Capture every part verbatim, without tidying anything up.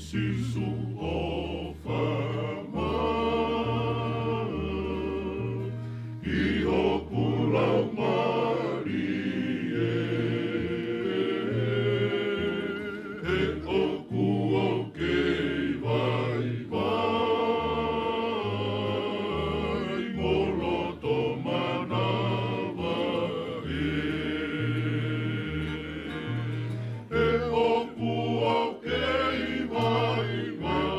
Sīsū ʻofa mai ʻi hoku laumālie, he ʻoku ou kei vaivai mo loto manava ē. He ʻoku ou kei vaivai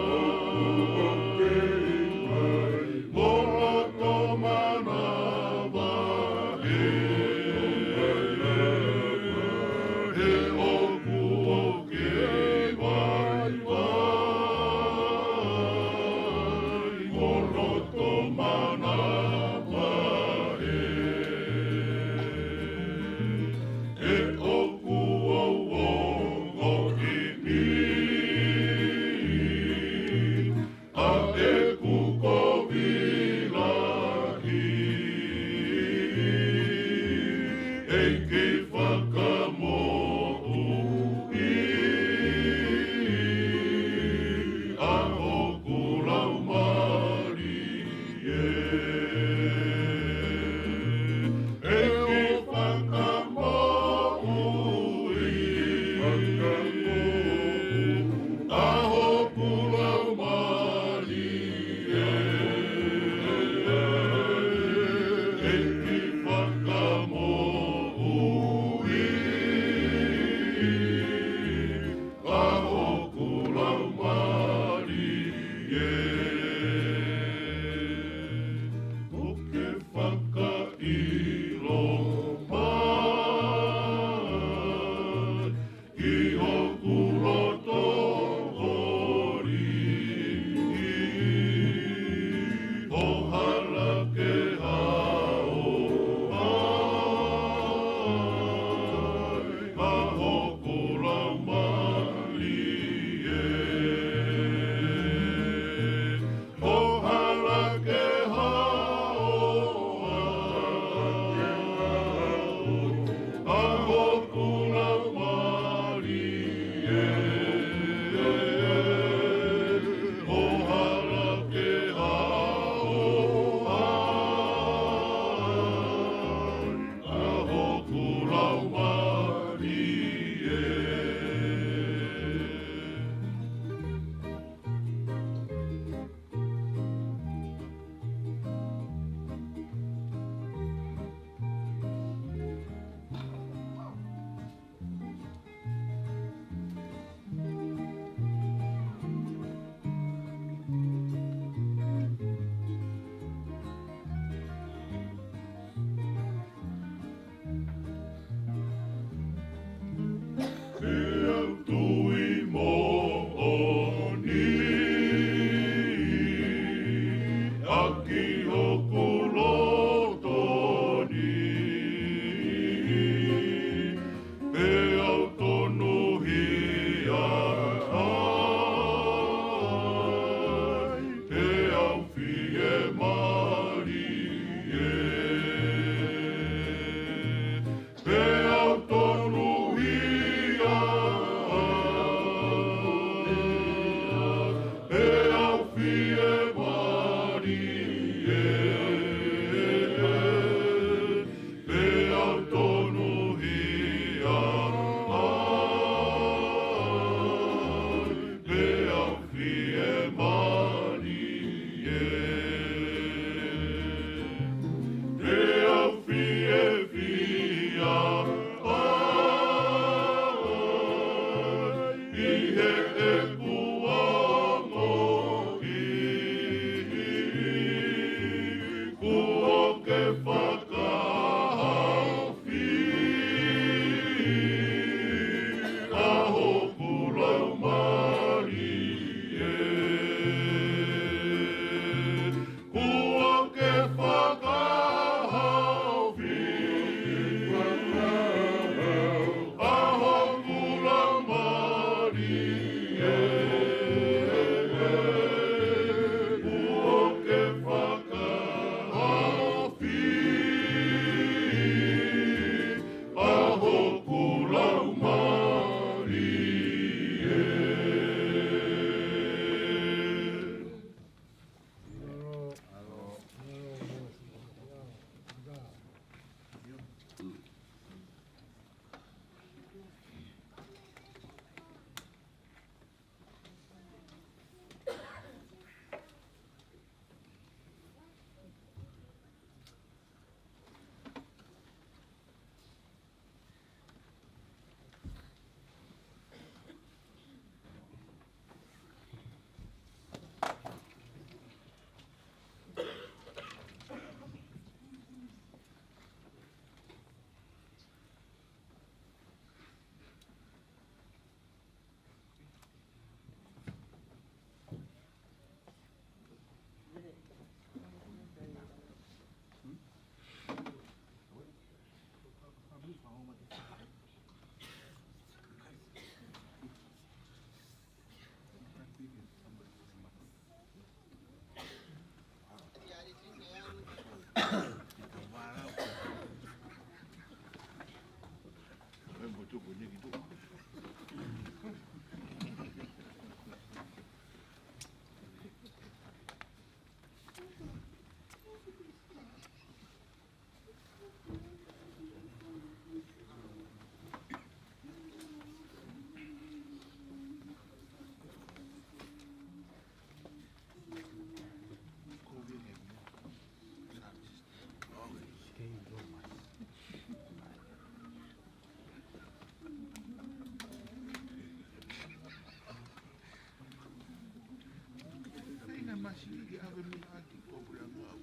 Sili ke ʻave mei ʻaki ko pule anga au.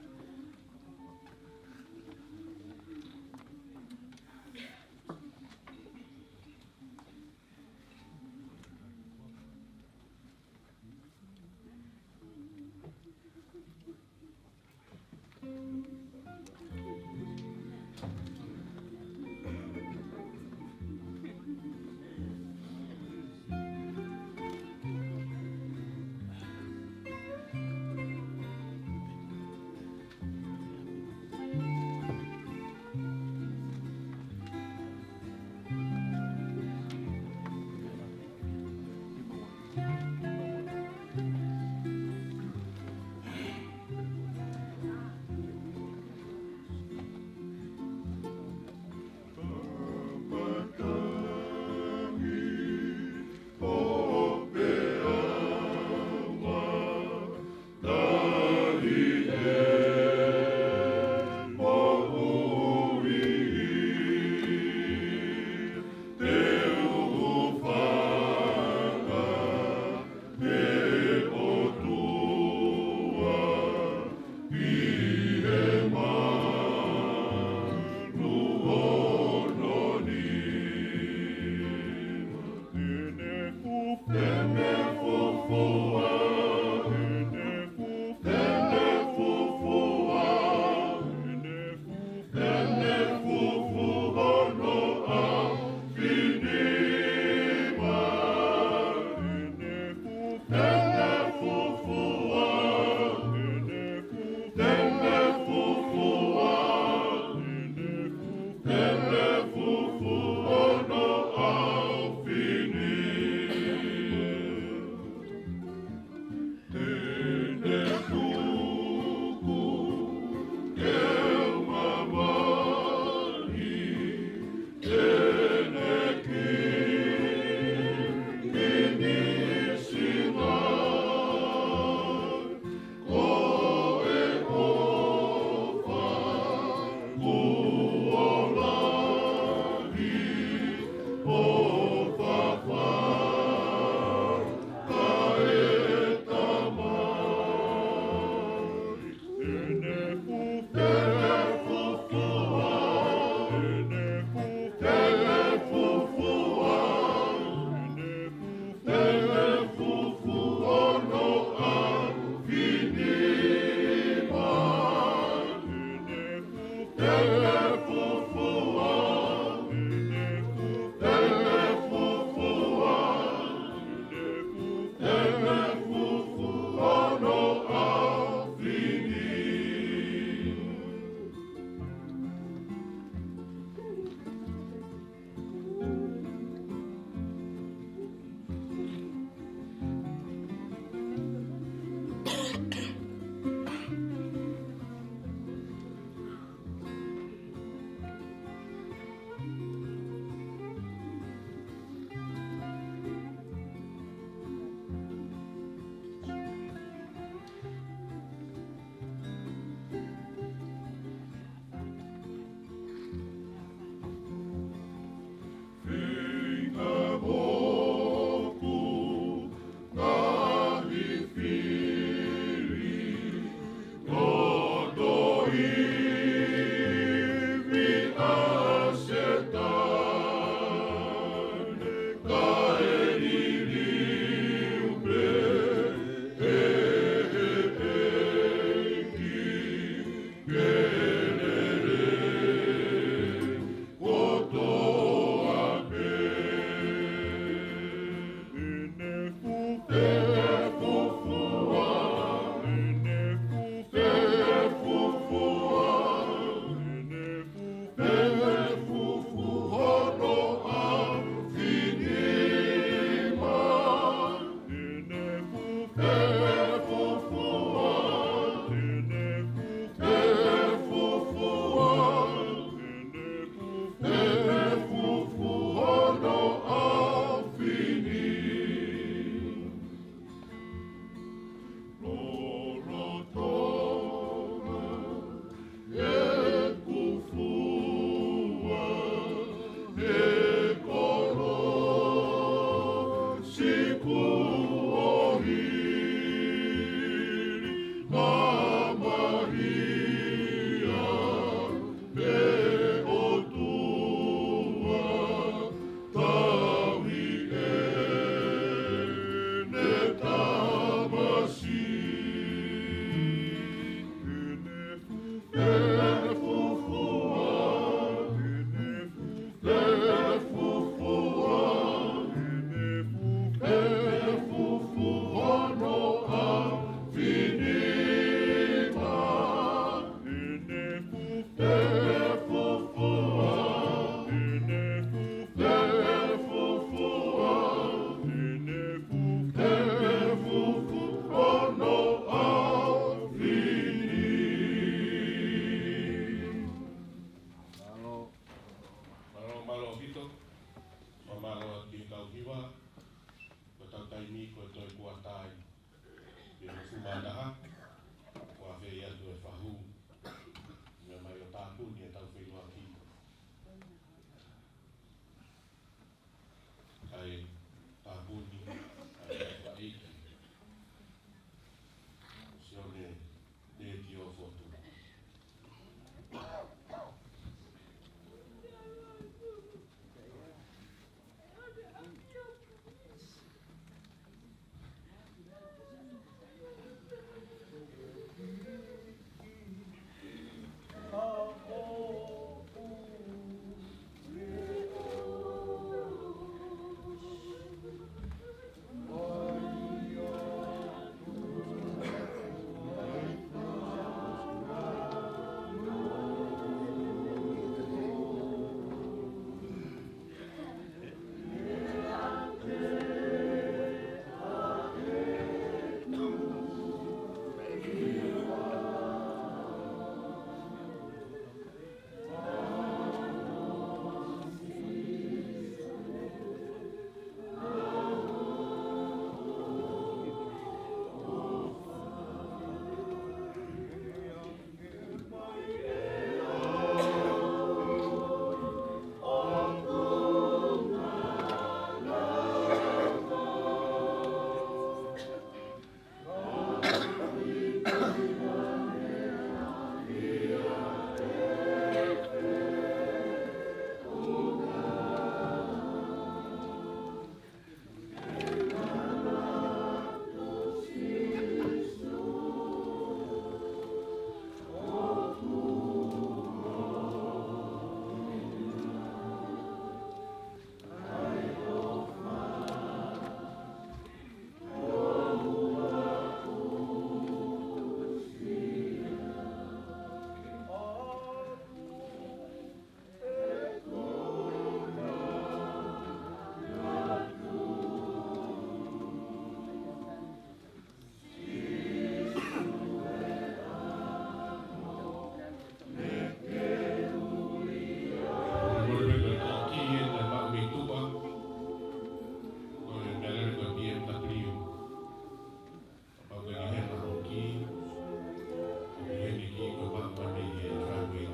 Taha, ʻoku ʻafeʻi atu e fahu, meʻa mai ʻo tāpuni ʻetau feʻiloaki. Kae tāpuni ʻa e faʻiki, Sione Tētio Fotu. Ko e meʻalele ko e B M W. Kapau ko e hena hoʻo kī, ʻoku heni ki ko e maʻu mai mei he driveway.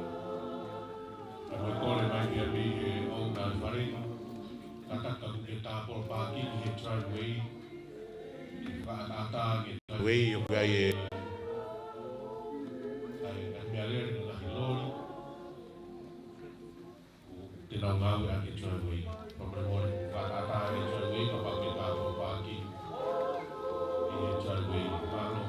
Ka mo e kole mai pē mei he ʻouna ʻo e fale, kātaki ke tāpolo pākini he driveway, ke fakaʻataʻatā ange e driveway ʻoku ʻi ai e, ʻa e ngaahi meʻalele mo e ngaahi loli. Te nau ngāueʻaki e driveway. Fakamolemole, fakaʻataʻatā e driveway, kapau ʻoku ke tāpolo pākini ʻi he driveway. Mālō.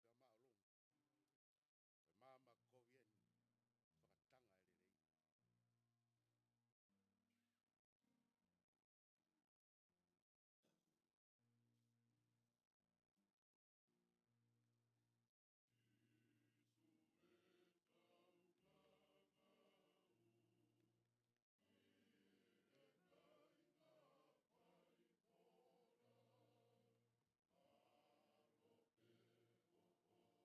pea māʻolunga. Ko e maama kovi eni, fakatanga e lelei.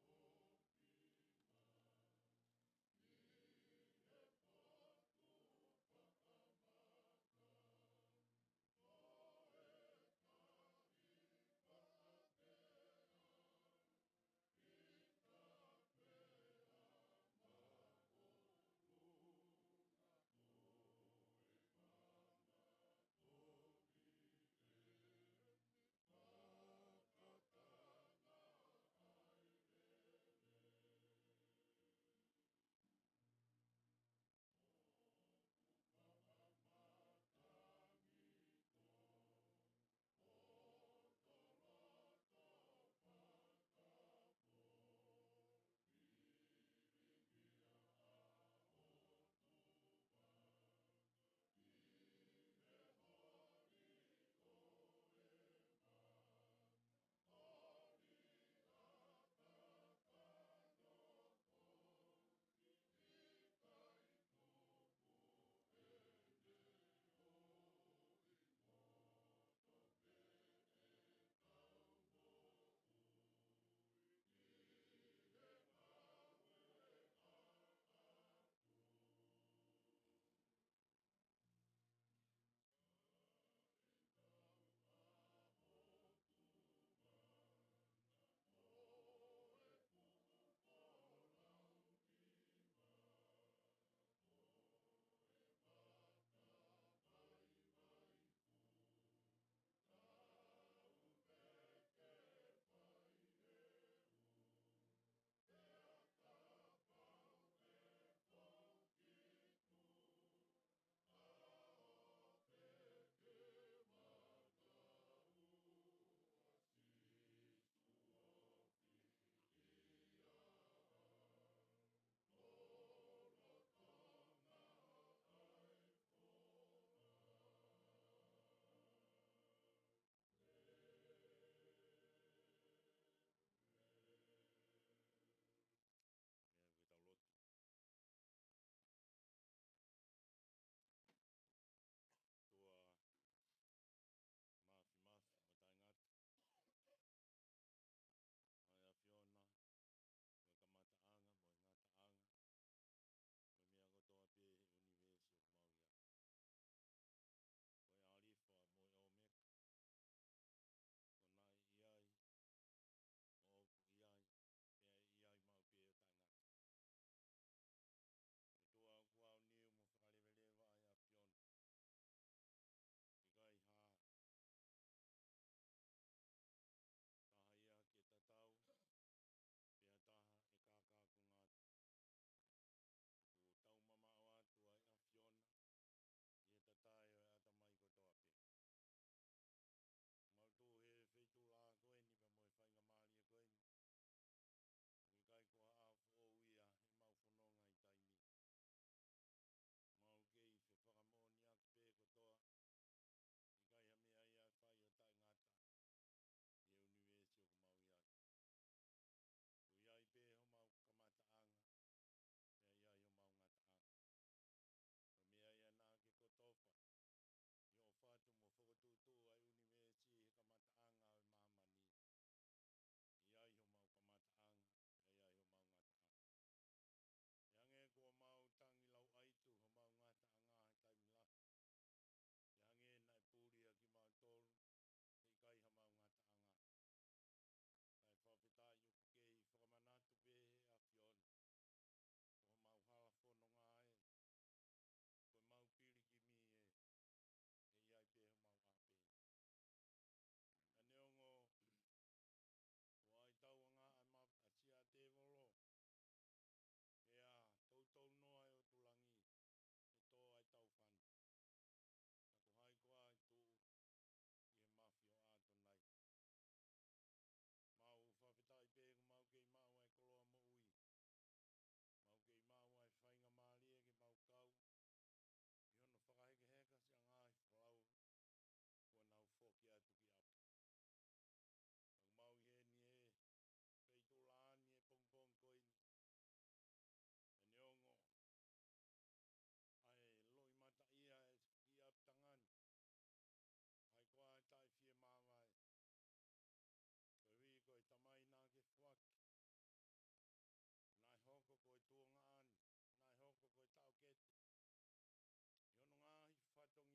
taʻokete ʻi hono ngaahi fatongia kotoa,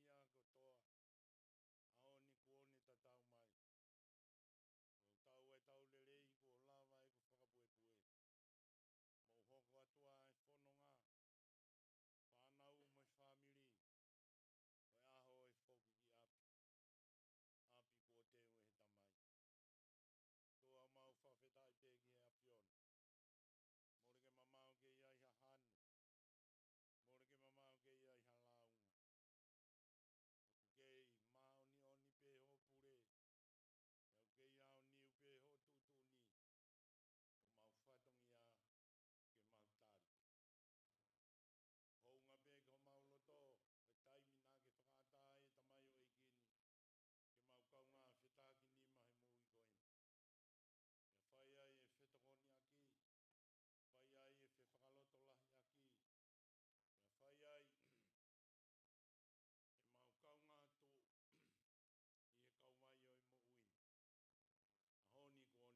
ʻaho ni kuo ne tatau mai. Kuo tau ʻa e tau lelei kuo lava ʻeku fakapuepue. Mou hoko atu ʻa e fononga, fānau mo e fāmili, ko e ʻaho ʻe foki ki ʻapi, ʻapi kuo teu ʻe he Tamai. ʻOtua, mau fakafetaʻi pē ki he ʻAfiona. Mole ke mamau ke ʻi ai ha hanu. Mole ke mamau ke ʻi ai ha lāunga. ʻOku kei māʻoniʻoni pē hoʻo pule. Pea ʻoku kei aoniu pē hoʻo tuʻutuʻuni. Ko homau fatongia ke mau tali. Hounga pē ki homau loto, ko e taimi naʻa ke fakaʻatā ai e tamaioʻeiki ni ke mau kaungā fetakinima he moʻui ko eni. Pea fai ai e fetokoniʻaki, fai ai e fefakalotolahiʻaki, pea fai ai ʻemau kaungā tuʻu ʻi he kauvai ʻo e moʻui. ʻAho ni kuo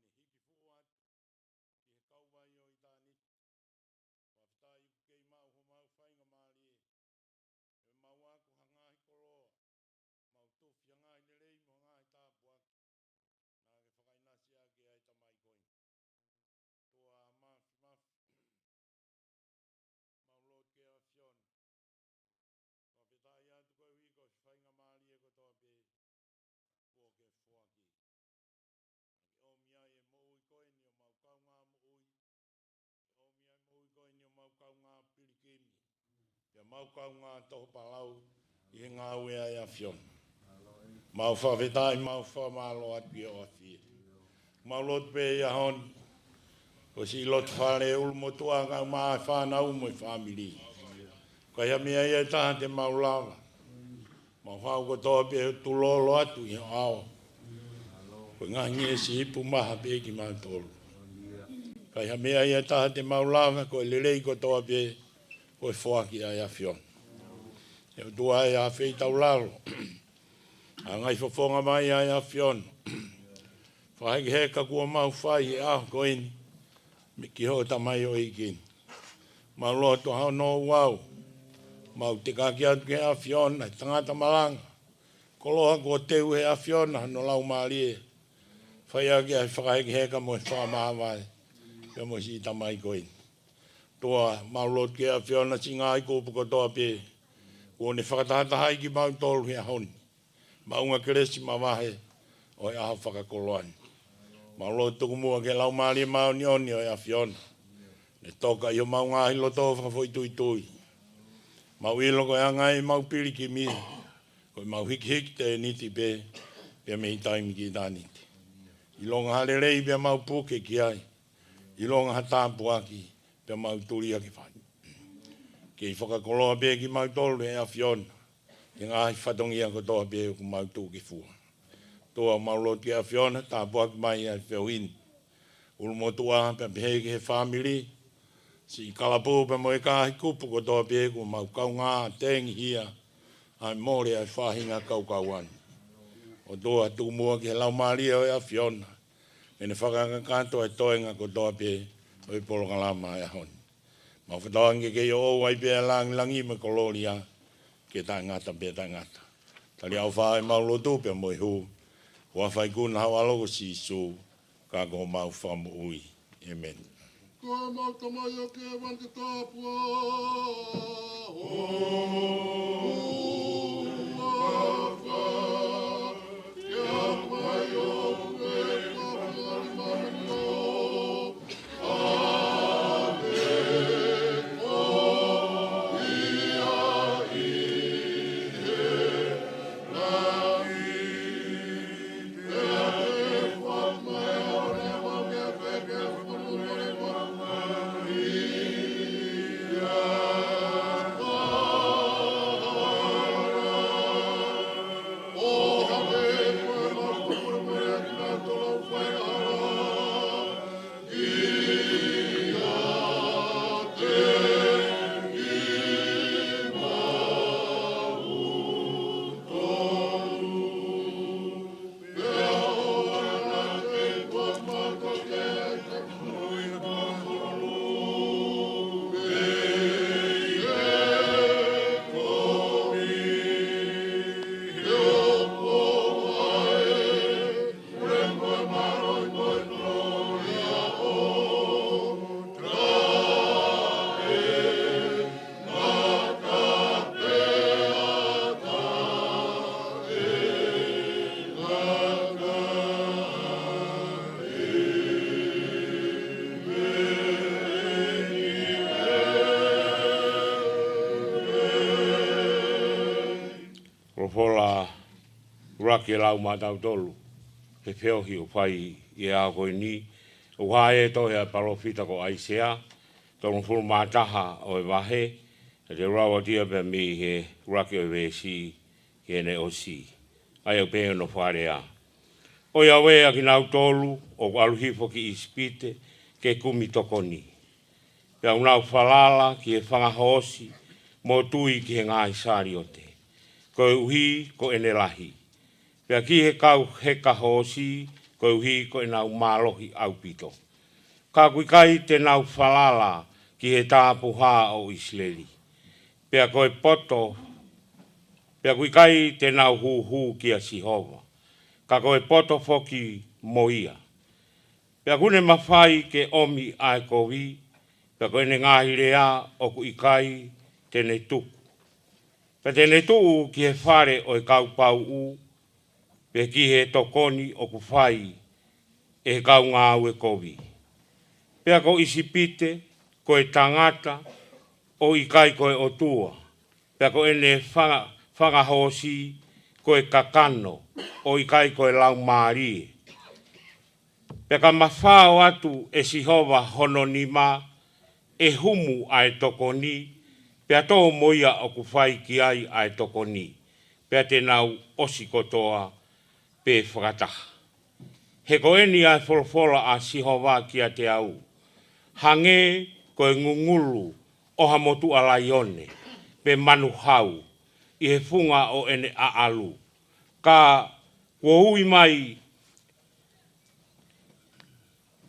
ne hiki fuʻu atu ki he kauvai ʻo ʻitāniti. Fakafetaʻi ʻoku kei maʻu homau faingamālie, ʻo mau ako ha ngaahi koloa, mau tufi ha ngaahi lelei mo ha ngaahi tāpuaki naʻa ke fakaʻinasi ʻaki ʻa e tamai ko eni. ʻOtua Māfimafi, mau lotu ki he ʻAfiona. Fakafetaʻi atu koeʻuhi ko e faingamālie kotoa pē kuo ke foaki. Naʻa ke ʻomi ai e moʻui ko eni ʻo mau kaungā moʻui. Ke ʻomi ai e moʻui ko eni ʻo mau kaungā pilikimi, pea mau kaungā toho palau ʻi he ngāue ʻa e ʻAfiona. Mau fakafetaʻi, mau fakamālō atu ki he ʻofa ʻa e ʻAfiona. Mau lotu pē ʻi he ʻaho ni, ko siʻi loto fale ʻulumotuʻa kae ʻumaʻā e fānau mo e fāmili. ʻIkai ha meʻa ia ʻe taha te mau lava. Mau haʻu kotoa pē ʻo tulolo atu ʻi ho ʻao. Ko e ngaahi ngeʻesi ipu maha pē kimautolu. ʻIkai ha meʻa ia ʻe taha te mau lava, ko e lelei kotoa pē ko e foaki ʻa e ʻAfiona. ʻE ʻOtua ē, ʻa e feitaulalo, ʻa e ngaahi fofonga mai ʻa e ʻAfiona, fakahekeheka kuo mau fai he ʻaho ko eni mei ki hoʻo tamaioʻeiki ni. Mau lotu ʻa hono ouau, mau tekaki atu ki he ʻAfiona e tangata malanga, koloa kuo teu ʻe he ʻAfiona hono Laumālie, fai ʻaki ʻa e fakahekeheka mo e fakamāvae pea mo siʻi tamai ko eni. ʻOtua, mau lotu ki he ʻAfiona siʻi ngaahi kupu kotoa pē kuo ne fakatahatahaʻi kimautolu he ʻaho ni, maʻunga kelesi mavahe ʻo e ʻaho fakakoloa ni. Mau lotu tuku muʻa ki he Laumālie Māʻoniʻoni ʻo e ʻAfiona, ne toka ʻi homau ngaahi loto fakafoʻituitui. Mau ʻilo ko e anga ʻemau pilikimi, ko ʻemau hikihiki tēniti pē, pea mei taimi ki ʻitāniti. ʻIlonga ha lelei pea mau puke ki ai, ʻilonga ha tāpuaki pea mau tulia ke fai. Kei fakakoloa pē kimautolu ʻe he ʻAfiona he ngaahi fatongia kotoa pē ʻoku mau tuʻu ki fua. ʻOtua, mau lotu ki he ʻAfiona, tāpuaki mai ʻa e feohi ni, ʻulumotuʻa pea pehē ki he fāmili, siʻi kalapu pea mo e ngaahi kupu kotoa pē kuo mau kaungā tengihia ʻa e mole ʻa e faʻahinga kaukaua ni. ʻOtua, tuku muʻa ki he Laumālie ʻo e ʻAfiona ke ne fakakakato e toenga kotoa pē ʻo e polokalama ʻo e ʻaho ni. Mau fakatauange ke ʻoʻou ai pē ʻa e langilangi mo e kolōlia ke taʻengata pea taʻengata. Tali ʻofa ʻemau lotu pea mo e hū, ʻi he huafa ikuna ho ʻAlo ko Sīsū, ka ko homau Fakamoʻui. ʻĒmeni. Ko homau Tamai ʻoku ʻi he vani, ke tāpuhā ho huafa, ke hoko mai hoʻo huafa, ke hoko mai hoʻo huafa. ke lau maʻatautolu he feohi ʻoku fai ʻi he ʻaho ko eni, ʻoku hā ʻi he tohi ʻa e palōfita ko ʻAisea, tolungofulu mā taha ʻo e vahe, ʻa ia te u lau atu ia pea mei he ʻuluaki ʻo e veesi ki heʻene ʻosi. ʻA ia ʻoku pehē hono fakalea: ʻOiauē ʻa kinautolu ʻoku ʻalu hifo ki ʻIsipite ke kumi tokoni. Pea ʻoku nau falala ki he fanga hoosi mo tui ki he ngaahi saliote, koeʻuhi ko ʻene lahi. Pea ki he kau heka hoosi, koeʻuhi ko ʻenau mālohi ʻaupito. Ka ʻoku ʻikai te nau falala ki he Tāpuhā ʻo ʻIsileli. Pea ko e poto, pea ʻoku ʻikai te nau huhū kia Sihova, ka ko e poto foki mo ia. Pea ʻoku ne mafai ke ʻomi ʻa e kovi, pea ko ʻene ngaahi lea ʻoku ʻikai te ne tuku. Pea te ne tuʻu ki he fale ʻo e kau pauʻu, pe ki he tokoni ʻoku fai ʻe he kau ngāue kovi. Pea ko ʻIsipite ko e tangata, ʻo ʻikai ko e ʻOtua. Pea ko ʻene fanga, fanga hoosi ko e kakano, ʻo ʻikai ko e laumālie. Pea ka mafao atu ʻe Sihova hono nima, ʻe humu ʻa e tokoni, pea tō mo ia ʻoku fai ki ai ʻa e tokoni, pea te nau ʻosi kotoa pē fakataha. He ko eni ʻa e folofola ʻa Sihova kiate au: Hangē ko e ngungulu ʻo ha motuʻa laione, pe manu hau, ʻi he funga ʻo ʻene ʻaʻalu. Ka kuo ui mai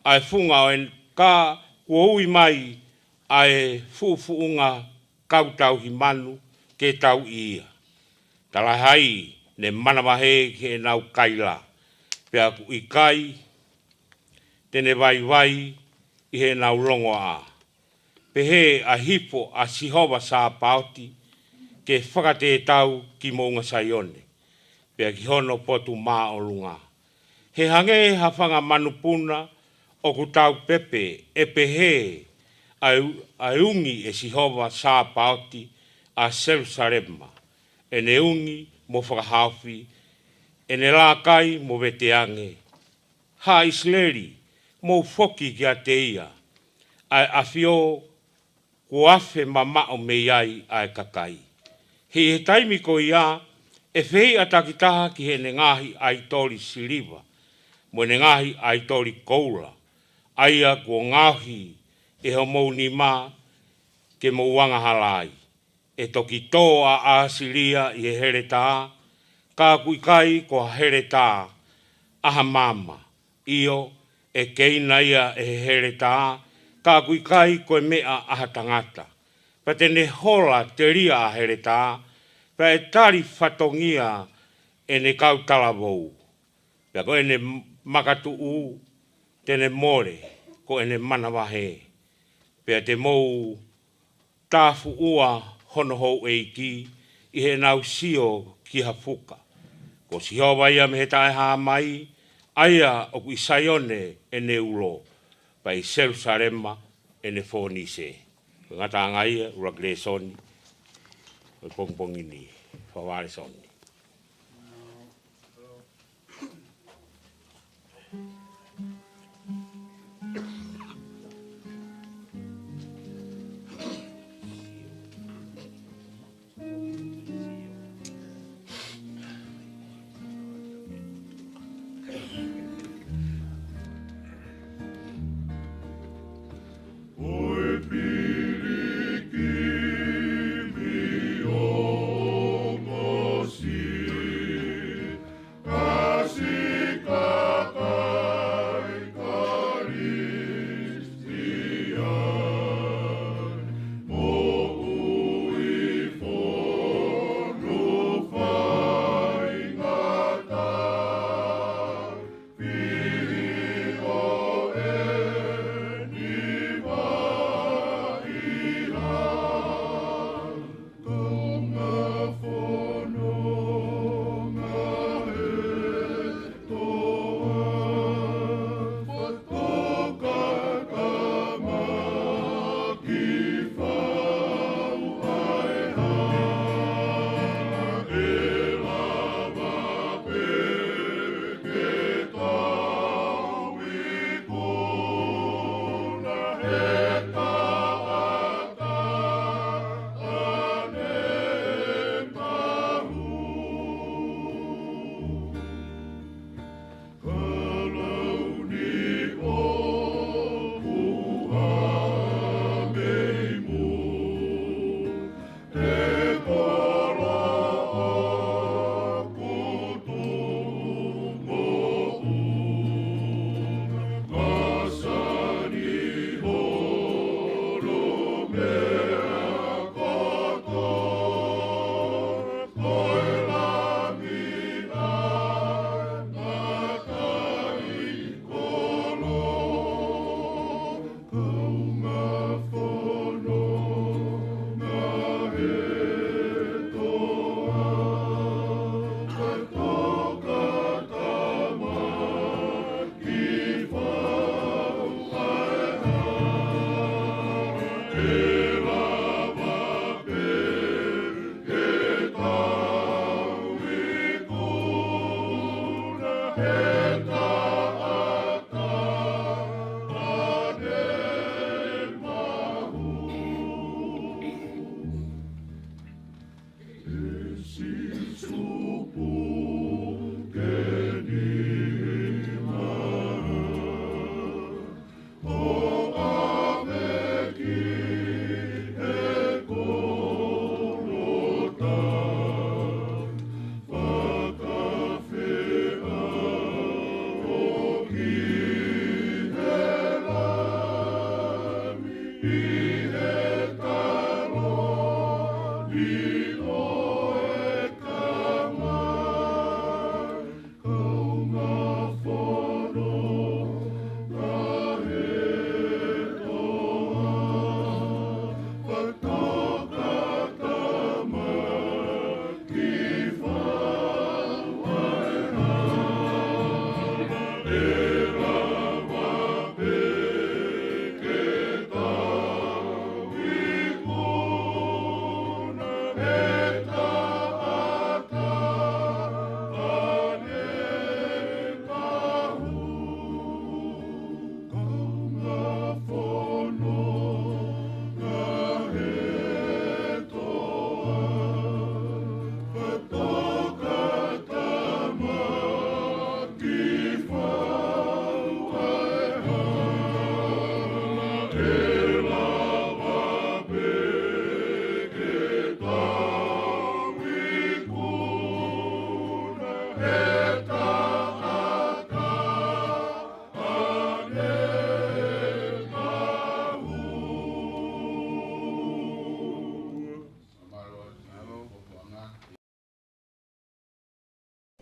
ʻa e funga ʻo ʻene, ka kuo ui mai ʻa e fuʻufuʻunga kau tauhi manu ke tauʻi ia. Talaʻehai ne manavahē ki heʻenau kaila, pea ʻoku ʻikai te ne vaivai ʻi heʻenau longoaʻa. Pehē ʻa e hifo ʻa Sihova Sāpaoti ke fakatetau ki Moʻunga Saione, pea ki hono potu māʻolunga. He hangē ha fanga manupuna ʻoku tau pepe, ʻe pehē ʻa e, ʻa e ungi ʻe Sihova Sāpaoti ʻa Selusalema, ʻene ungi mo fakahaofi, ʻene lākai mo veteange. Haʻa ʻIsileli, mou foki kiate ia, ʻa e ʻAfio kuo afe mamaʻo mei ai ʻa e kakai. He ʻi he taimi ko ia, ʻe fehiʻa takitaha ki heʻene ngaahi ʻaitoli siliva, mo ʻene ngaahi ʻaitoli koula, ʻa ia kuo ngaohi ʻe homou nima ke mou angahala ai. ʻE toki tō ʻa ʻAsilia ʻi he heletā, ka ʻoku ʻikai ko ha heletā ʻa ha maama. ʻIo, ʻe keina ia ʻe he heletā, ka ʻoku ʻikai ko e meʻa ʻa ha tangata. Pea te ne hola telia ʻa heletā, pea ʻe tali fatongia ʻene kau talavou. Pea ko ʻene makatuʻu te ne mole, ko ʻene manavahē. Pea te mou tāfuʻua hono houʻeiki ʻi heʻenau sio ki ha fuka. Ko Sihova ia mei he Taʻehāmai, ʻa ia ʻoku ʻi Saione ʻene ulo, pea ʻi Selusalema ʻene fōnise. Ko e ngataʻanga ia ʻuluaki lēsoni ʻo e pongipongi ni. Fakaʻosi lēsoni.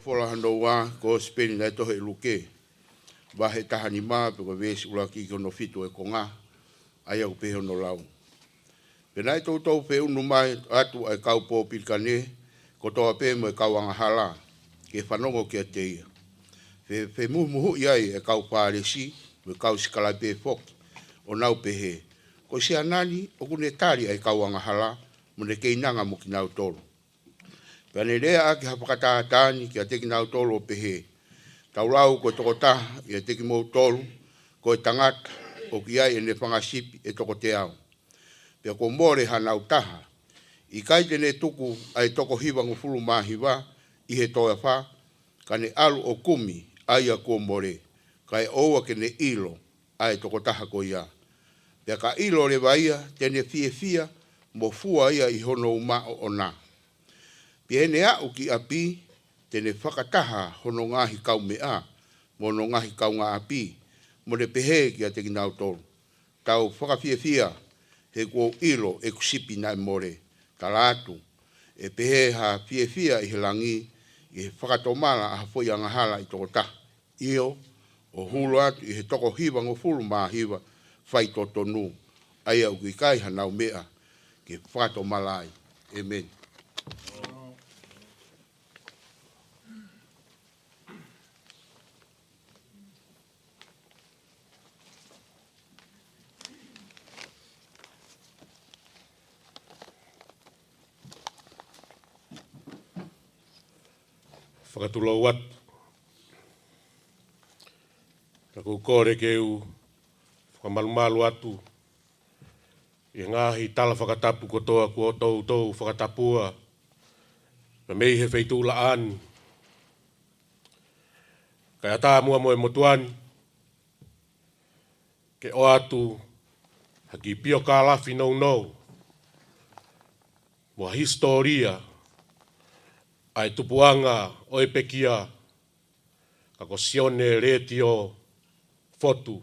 Pola hono ua, ko e kosipeli naʻe tohi ʻe Luke, vahe taha nima, pea ko e veesi ʻuluaki ki hono fitu ʻo e konga, ʻa ia ʻoku pehē hono lau. Pea naʻe toutou feʻunu mai atu ʻa e kau pōpilikane kotoa pē mo e kau angahala, ke fanongo kiate ia. Fe-, femuhumuhuʻi ai ʻa e kau Fālesi mo e kau sikalaipe foki, ʻo nau pehē, Ko e siana ni ʻoku ne tali ʻa e kau angahala, mo ne keinanga mo kinautolu. Pea ne lea ʻaki ha fakatātā ni kiate kinautolu ʻo pehē, Tau lau ko e tokotaha ʻiate kimoutolu, ko e tangata ʻoku ʻi ai ʻene fanga sipi ʻe toko teau. Pea kuo mole hanau taha, ʻikai te ne tuku ʻa e toko hivangofulu mā hiva ʻi he toafa, ka ne ʻalu ʻo kumi ʻa ia kuo mole, kae ʻoua ke ne ʻilo ʻa e tokotaha ko ia. Pea ka ʻilo leva ia, te ne fiefia mo fua ia ʻi hono uma ʻoʻona. Pea ʻi heʻene aʻu ki ʻapi, te ne fakataha hono ngaahi kaumeʻa mo hono ngaahi kaungāʻapi, mo ne pehē kiate kinautolu, Tau fakafiefia, he kuo u ʻilo ʻeku sipi naʻe mole. Tala atu, ʻe pehē ha fiefia ʻi he langi ʻi he fakatomala ʻa ha foʻi angahala ʻi tokotaha, ʻio, ʻo hulu atu ʻi he toko hivangofulu mā hiva faitotonu, ʻa ia ʻoku ʻikai hanau meʻa ke fakatomala ai. ʻĒmeni. Fakatulou atu. Ka ʻoku ou kole ke u fakamalumalu atu ʻi he ngaahi tala fakatapu kotoa kuo toutou fakatapua, pea mei he feituʻu laʻā ni, kae ʻatā muʻa mo e motuʻa ni, ke ʻoatu ha kiʻi piokalafi nounou mo ha hisitōlia ʻa e tupuʻanga ʻo e pekia, ka ko Sione Letiō Fotu,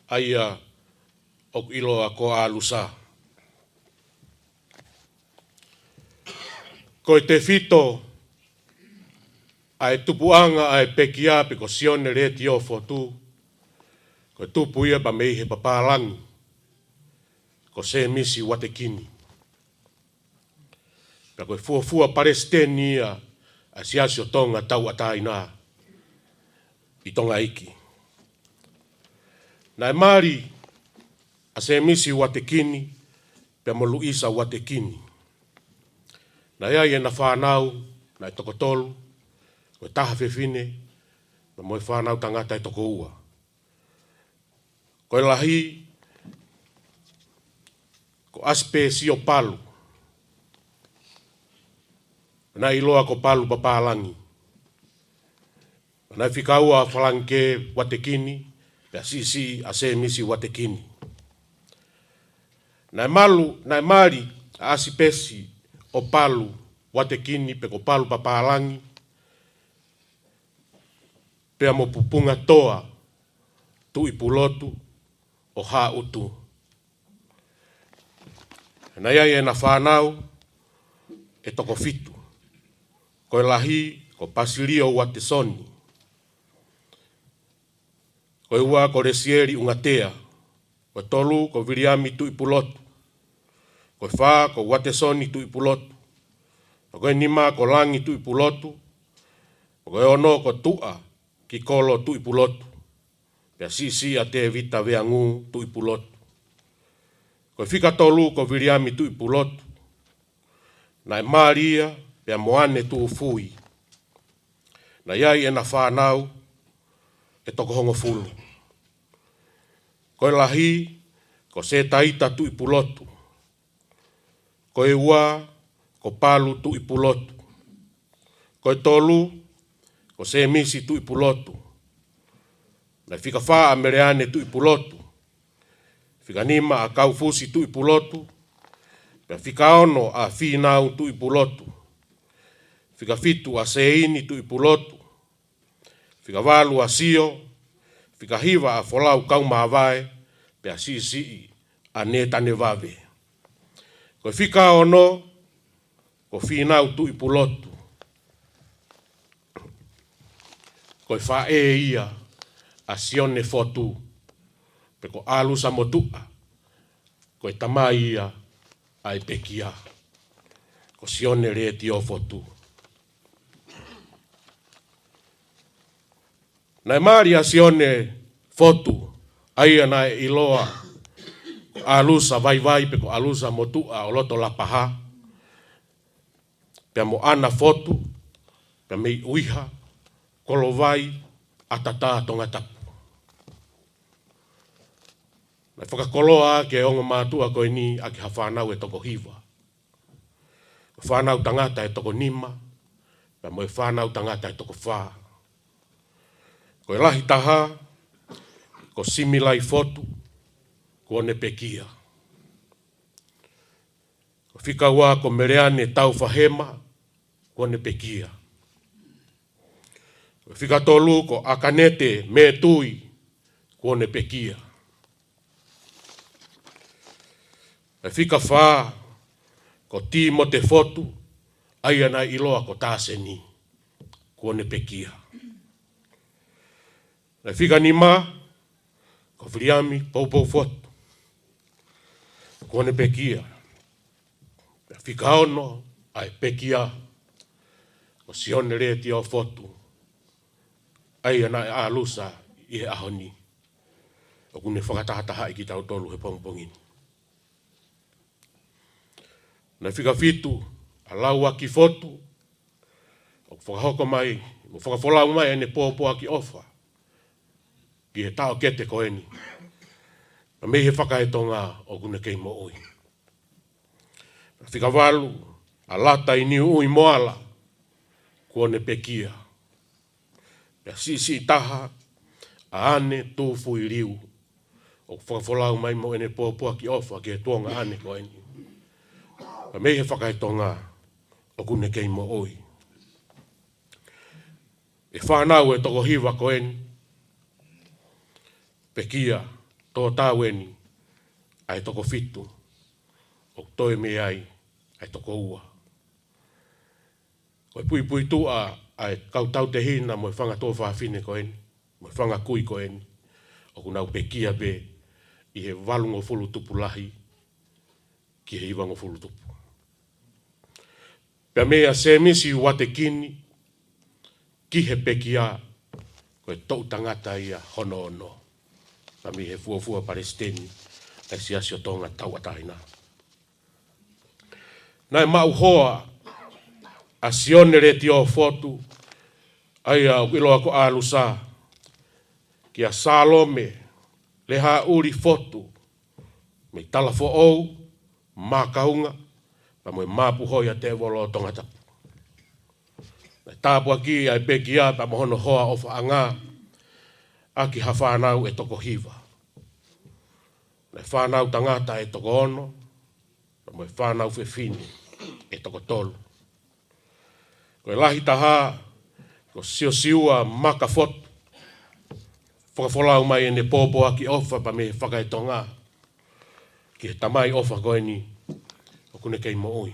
ʻa ia ʻoku ʻiloa ko ʻAlusa. Ko e tefito ʻa e tupuʻanga ʻa e pekia pe ko Sione Letiō Fotu, ko e tupu ia pea mei he papālangi ko Sēmisi Uatekini. Pea ko e fuofua palesiteni ia ʻa e Siasi ʻo Tonga Tauʻatāina ʻi Tonga Iki. Naʻe mali ʻa Sēmisi Uatekini pea mo Luisa Uatekini. Naʻe ʻi ai ʻena fānau, naʻe toko tolu, ko e taha fefine, pea mo e fānau tangata ʻe toko ua. Ko e lahi, ko ʻAsipesio Palu, naʻe ʻiloa ko Palu Papālangi. Naʻe fika ua ʻa Falangikē Uatekini, pea siʻisiʻi ʻa Sēmisi Uatekini. Naʻe malu, naʻe mali ʻa ʻAsipesio Palu Uatekini pe ko Palu Papālangi, pea mo Pupungatoa Tuʻipulotu ʻo Haʻutu. Naʻe ʻi ai ʻena fānau ʻe toko fitu. Ko e lahi, ko Pasilio Uatesoni. Ko e ua, ko Lesieli ʻUngatea. Ko e tolu, ko Viliami Tuʻipulotu. Ko e fā, ko Uatesoni Tuʻipulotu. Ko e nima, ko Langi Tuʻipulotu. Ko e ono, ko Tuʻa Kikolo Tuʻipulotu. Pea siʻisiʻi ʻa Tēvita Veangū Tuʻipulotu. Ko e fika tolu, ko Viliami Tuʻipulotu. Naʻe mali ia pea mo ʻAne Tūfui. Naʻe ʻi ai ʻena fānau ʻe toko hongofulu. Ko e lahi, ko Sētaita Tuʻipulotu. Ko e ua, ko Palu Tuʻipulotu. Ko e tolu, ko Sēmisi Tuʻipulotu. Naʻe fika fā ʻa Meleane Tuʻipulotu. Fika nima ʻa Kaufusi Tuʻipulotu. Pea fika ono ʻa Fīnau Tuʻipulotu. Fika fitu ʻa Seini Tuʻipulotu. Fika valu ʻa Sio, fika hiva ʻa Folau Kaumavae, pea siʻisiʻi ʻa Nētane Vave. Ko e fika ono, ko Fīnau Tuʻipulotu. Ko e faʻē ia ʻa Sione Fotu, pe ko ʻAlusa Motuʻa, ko e tamai ia ʻa e pekia, ko Sione Letiō Fotu. Naʻe mali ʻa Sione Fotu, ʻa ia naʻe ʻiloa ko ʻAlusa Vaivai pe ko ʻAlusa Motuʻa ʻo Loto Lapaha, pea mo ʻAna Fotu, pea mei ʻUiha, Kolovai, ʻAtatā, Tongatapu. Naʻe fakakoloa ʻaki e ongo mātuʻa ko eni ʻaki ha fānau ʻe toko hiva. Ko e fānau tangata ʻe toko nima, pea mo e fānau tangata ʻe toko fā. Ko e lahi taha, ko Similai Fotu, kuo ne pekia. Ko e fika ua ko Meleane Taufahema, kuo ne pekia. Ko e fika tolu ko ʻAkanete Metui, kuo ne pekia. Ko e fika fā ko Timote Fotu, ʻa ia naʻe ʻiloa ko Tāseni, kuo ne pekia. Ko e fika nima ko Viliami Poupou Fotu, kuo ne pekia. Ko e fika ono ʻa e pekia ko Sione Letiō Fotu, ʻa ia naʻe ʻalusa ʻi he ʻaho ni, ʻoku ne fakatahatahaʻi kitautolu he pongipongi ni. Naʻe fika fitu ʻa Lauaki Fotu, ʻoku fakahoko mai mo fakafolau mai ʻene pōpoaki ʻofa ki he taʻokete ko eni, pea mei he Fakaetonga ʻoku ne kei moʻui. Fika valu ʻa Lata ʻi Niuʻui Moala, kuo ne pekia. Pea siʻisiʻi taha ʻa ʻAne Tufuiliu, ʻoku fakafolau mai mo ʻene pōpoaki ʻofa ki he tuongaʻane ko eni, pea mei he Fakaetonga ʻoku ne kei moʻui. ʻE fānau ʻe toko hiva ko eni, pekia, tō tau eni ʻa e toko fitu, ʻoku toe mei ai ʻa e toko ua. Ko e puipuituʻa ʻa e kau tautehina mo e fanga tuofāfine ko eni, mo e fanga kui ko eni, ʻoku nau pekia pē ʻi he valungofulu tupu lahi ki he ivangofulu tupu. Pea mei a Semisi Uatekini ki he pekia, ko e toʻu tangata ia hono ono, pea mei he fuofua palesiteni ʻa e Siasi ʻo Tonga Tauʻatāina. Naʻe maʻu hoa ʻa Sione Letiō Fotu, ʻa ia ʻoku ʻiloa ko ʻAlusa, kia Salome Lehaʻuli Fotu, mei Talafoʻou, Makaunga, pea mo e Mapuhoi ʻa Tēvolo ʻo Tongatapu. Naʻe tāpuakiʻi ʻa e pekia pea mo hono hoa ʻofaʻanga ʻaki ha fānau ʻe toko hiva. Naʻe fānau tangata ʻe toko ono, pea mo e fānau fefine ʻe toko tolu. Ko e lahi taha ko Siosiua Maka Fotu, fakafolau mai ʻene pōpoaki ʻofa pea mei he Fakaetonga ki he tamai ʻofa ko eni, ʻoku ne kei moʻui.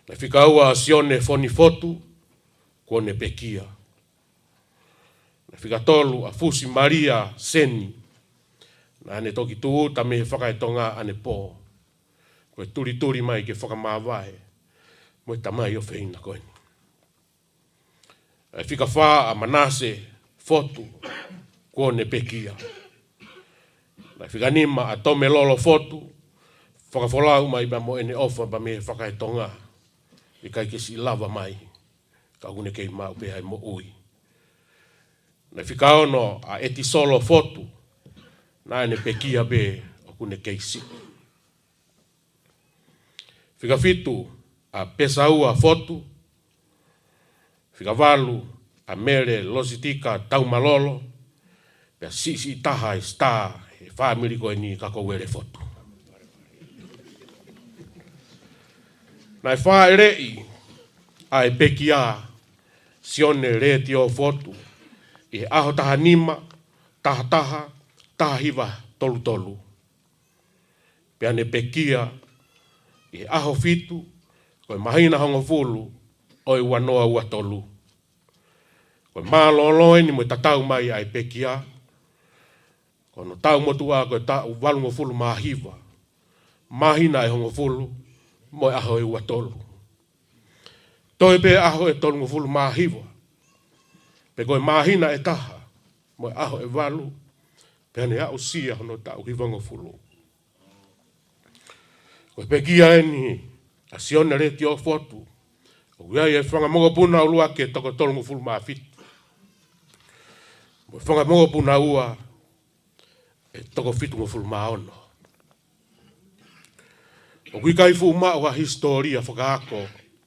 Naʻe fika ua ʻa Sione Foni Fotu, kuo ne pekia. Naʻe fika tolu ʻa Fusi Malia Seni, naʻa ne toki tūʻuta mei he Fakaetonga ʻanepō, ko e tulituli mai ke fakamāvae mo e tamai ʻofeina ko eni. Naʻe fika fā ʻa Manase Fotu, kuo ne pekia. Naʻe fika nima ʻa Tomelolo Fotu, fakafolau mai pea mo ʻene ʻofa pea mei he Fakaetonga, ʻikai ke siʻi lava mai, ka ʻoku ne kei maʻu pē ʻa e moʻui. Naʻe fika ono ʻa ʻEtisolo Fotu, naʻa ne pekia pē, ʻoku ne kei siʻi. Fika fitu ʻa Pesaua Fotu, fika valu ʻa Mele Lositika Taumalolo, pea siʻisiʻi taha e star he fāmili ko eni ka ko Uele Fotu. Naʻe fāʻeleʻi ʻa e pekia Sione Letiō Fotu ʻi he ʻaho taha nima, taha taha, taha hiva tolu tolu. Pea ne pekia ʻi he ʻaho fitu, ko e māhina hongofulu ʻo e ua noa ua tolu. Ko e mālōlō eni mo e tatau mai ʻa e pekia, ko hono taʻu motuʻa ko e taʻu valungofulu mā hiva, māhina ʻe hongofulu, mo e ʻaho ʻe ua tolu. Toe pē ʻaho ʻe tolungofulu mā hiva, pe ko e māhina ʻe taha, mo e ʻaho ʻe valu, pea ne aʻusia hono taʻu hivangofulu. Ko e pekia eni ʻa Sione Letiō Fotu, ʻoku ʻi ai e fanga mokopuna ʻuluaki ʻe toko tolungofulu mā fitu, mo e fanga mokopuna ua ʻe toko fitungofulu mā ono. ʻOku ʻikai fuʻu maʻu ha hisitōlia fakaako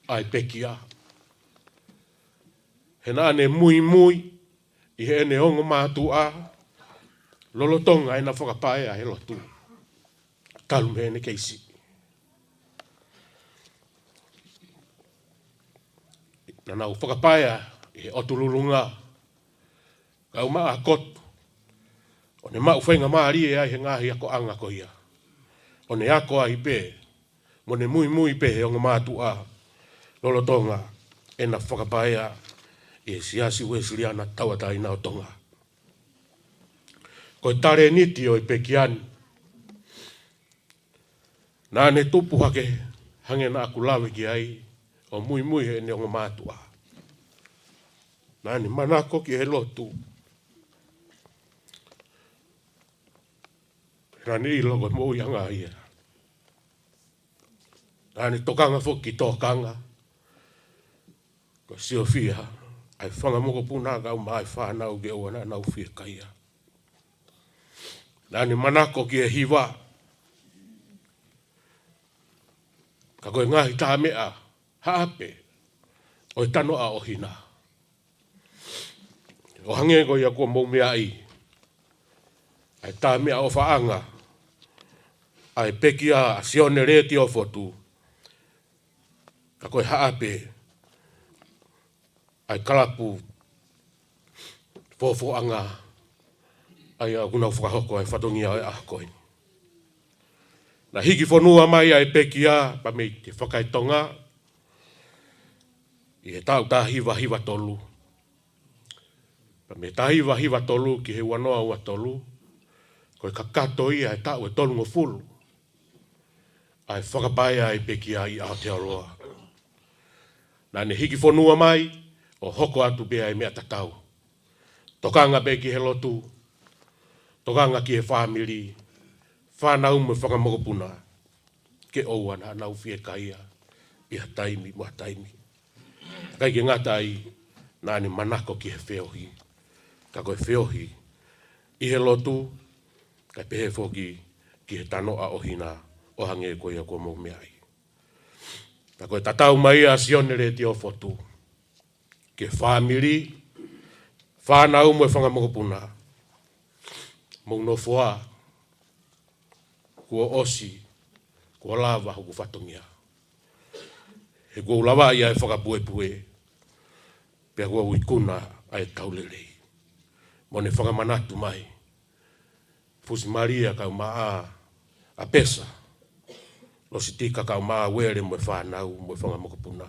ʻa e pekia, he naʻa ne muimui ʻi heʻene ongo mātuʻa lolotonga ʻena fakapaea he lotu talu mei heʻene kei siʻi. Naʻa nau fakapaea ʻi he ʻotu lulunga, kau maʻa kotu, ʻo ne maʻu faingamālie ai he ngaahi akoʻanga ko ia, ʻo ne ako ai pē, mo ne muimui pē he ongo mātuʻa lolotonga ʻena fakapaea ʻi he Siasi Uēsiliana Tauʻatāina ʻo Tonga. Ko e talēniti ʻo e pekia ni, naʻa ne tupu hake hangē naʻa ku lave ki ai, ʻo muimui heʻene ongo mātuʻa. Naʻa ne manako ki he lotu, naʻa ne ʻilo ko e moʻuiʻanga ia. Naʻa ne tokanga foki ki tokanga, ko e siofia ʻa e fanga mokopuna kau maʻa e fānau ke ʻoua naʻa nau fiekaia. Naʻa ne manako ki he hiva, ka ko e ngaahi tāmeʻa haʻape ʻo e tanoʻa ʻo Hina. ʻO hangē ko ia kuo mou meaʻi, ʻa e tāmeʻa ʻofaʻanga ʻa e pekia ʻa Sione Letiō Fotu, ka ko e haʻape ʻa e kalapu fofoʻanga, ʻa ia ʻoku nau fakahoko ʻa e fatongia ʻo e ʻaho ko eni. Naʻe hiki fonua mai ʻa e pekia pea mei he fakaetonga ʻi he taʻu taha hiva hiva tolu. Pea mei he taha hiva hiva tolu ki he ua noa ua tolu, ko e kakato ia ʻa e taʻu ʻe tolungofulu ʻa e fakapaea ʻa e pekia ʻi Aotearoa. Naʻa ne hiki fonua mai ʻo hoko atu pē ʻa e meʻa tatau. Tokanga pē ki he lotu, tokanga ki he fāmili, fānau mo e fanga mokopuna, ke ʻoua naʻa nau fiekaia ʻi ha taimi mo ha taimi. ʻIkai ke ngata ai, naʻa ne manako ki he feohi, ka ko e feohi ʻi he lotu, kae pehē foki ki he tanoʻa ʻo Hina, ʻo hangē ko ia kuo mou meaʻi. Ka ko e tatau mai ʻa Sione Letiō Fotu ki he fāmili, fānau mo e fanga mokopuna, mou nofoa, kuo ʻosi, kuo lava hoku fatongia. He kuo u lavaʻi ʻa e fakapuepue, pea kuo u ikuna ʻa e tau lelei. Mo ne fakamanatu mai, Fusi Malia kau maʻa ʻa Pesa, Lositika kau maʻa Uele mo e fānau mo e fanga mokopuna,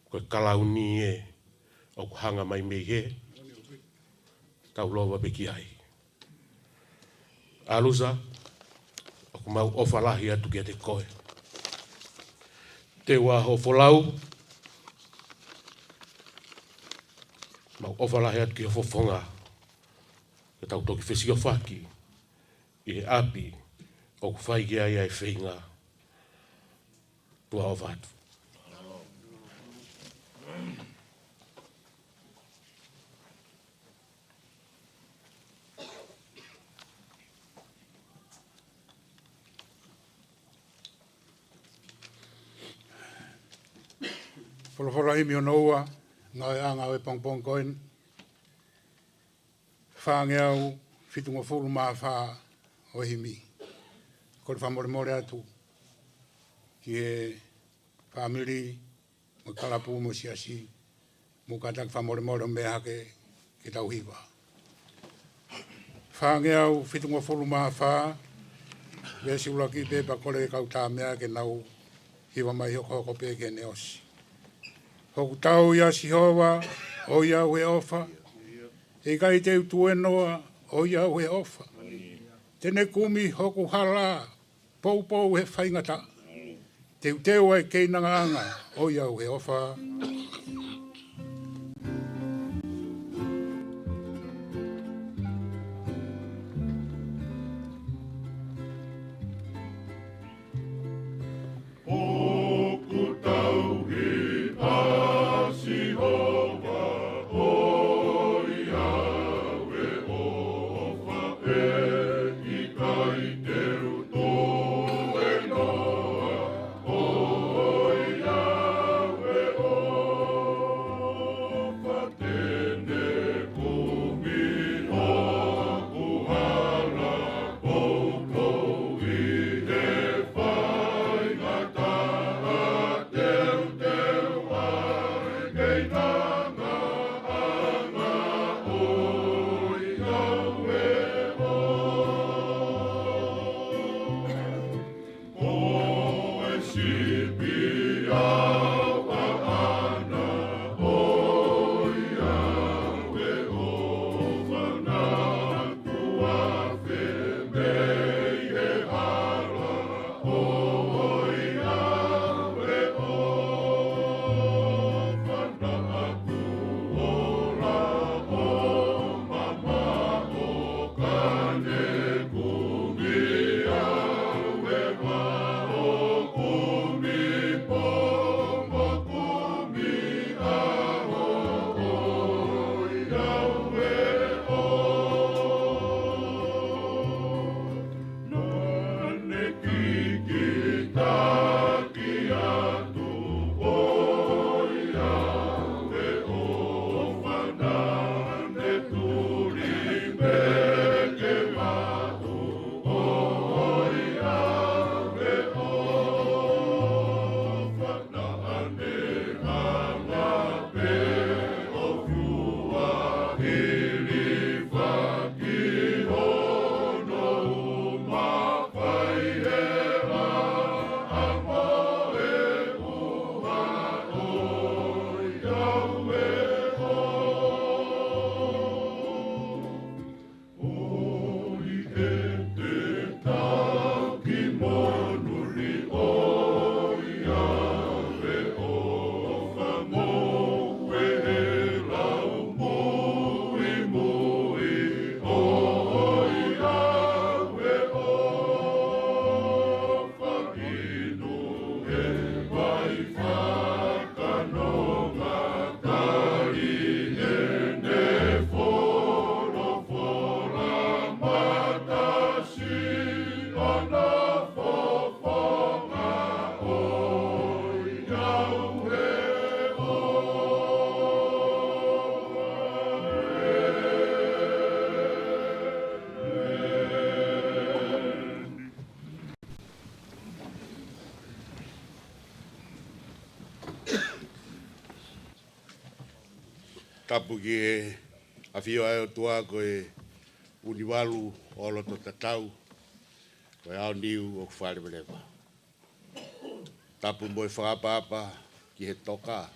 ko e kalauni ē ʻoku hanga mai mei he tau lova pē ki ai. ʻAlusa, ʻoku mau ʻofa lahi atu kiate koe. Teua hoʻo folau, mau ʻofa lahi atu ki ho fofonga, ke tau toki fesiofaki ʻi he ʻapi ʻoku fai ki ai ʻa e feinga. Tuʻa ʻofa atu. Folofola himi hono ua, ngāueʻanga ʻo e pongipongi ko eni, fāngeau fitungofulu mā fā ʻo e himi. Kole fakamolemole atu ki he fāmili, mo e kalapu mo e siasi, mo e kātaki fakamolemole ʻo meʻa hake ke tau hiva. Fāngeau fitungofulu mā fā, veesi ʻuluaki pē pea kole kau tāmeʻa ke nau hiva mai hokohoko pē ki heʻene ʻosi. Hoku tau ʻia Sihova, ʻoiauē ʻofa. ʻE ʻikai te u tuēnoa, ʻoiauē ʻofa. Te ne kumi hoku hala, poupou he faingataʻa. Teuteu ʻa e keinangaʻanga, ʻoiauē ʻofa. ʻOku tauhi ʻa Sihova, ʻoiauē ʻofa, ʻe ʻikai te u tuēnoa, ʻoiauē ʻofa. Te ne kumi hoku hala, poupou ʻi he faingataʻa. Teuteu ʻa e keinangaʻanga, ʻoiauē ʻofa. Ko e sipi ʻaʻana, ʻoiauē ʻofa, naʻa ku afe mei he hala, ʻoiauē ʻofa, naʻa ku ola ʻo mamaʻo, ka ne kumi au ʻe he vao, kumi pō mo kumi ʻaho, ʻoiauē ʻofa. Naʻa ne kikitaki atu, ʻoiauē ʻofa, naʻa ne tuli pē ke maʻu, ʻoiauē ʻofa. Naʻa ne hanga pē ʻo fua hilifaki hono uma, fai hela ʻa e moʻe ʻuha, ʻoiauē ʻofa. ʻOi ʻete taki monū ni, ʻoiauē ʻofa, mo e lau muimui, ʻoiauē ʻofa. Inu he vai fakanonga, tali ʻene folofola, mata si ʻo na fofonga, ʻoiauē ʻofa. Tapu ki he ʻafio ʻa e ʻOtua ko e ʻUnivalu ʻo loto tatau, ko e aoniu ʻoku faleveleva. Tapu mo e fakaʻapaʻapa ki he toka,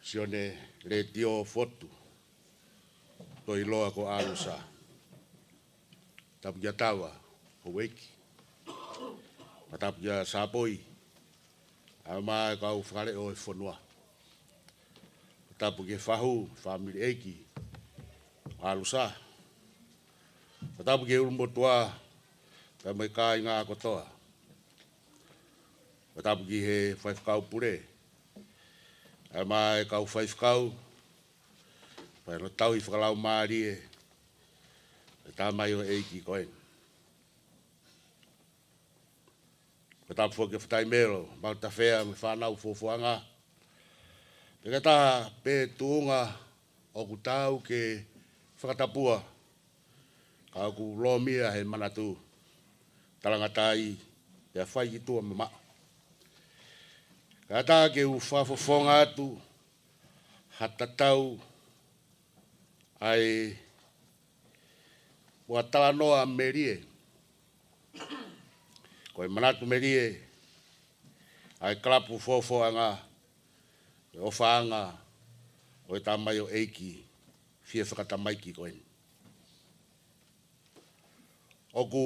Sione Letiō Fotu, ʻoku ʻiloa ko ʻAlusa. Tapu kia Tava, houʻeiki. Tapu kia Sapoi, ʻa e maʻa e kau fakaleʻo ʻo e fonua. Tapu ki he fahu, fāmili ʻeiki ʻo ʻAlusa. Tapu ki he ʻulumotuʻa, pea mo e kāinga kotoa. Tapu ki he faifekau pule, ʻa e maʻa e kau faifekau, pea mo e tauhi fakalaumālie ʻo e tamaioʻeiki ko eni. Ko e tapu foki ki he Fatai Melo, Mautafea mo e fānau Fofoʻanga. Pea ko e taha pē tuʻunga ʻoku taau ke fakatapua, ka ʻoku lōmia he manatu, talangataʻa, pea fai ki tuʻa mamaʻo. Kae ʻatā ke u fakafofonga atu ha tatau ʻa e ua talanoa melie, ko e manatu melie ʻa e kalapu Fofoʻanga, ʻa e ʻofaʻanga ʻo e tamaioʻeiki fie fakatamaiki ko eni. ʻOku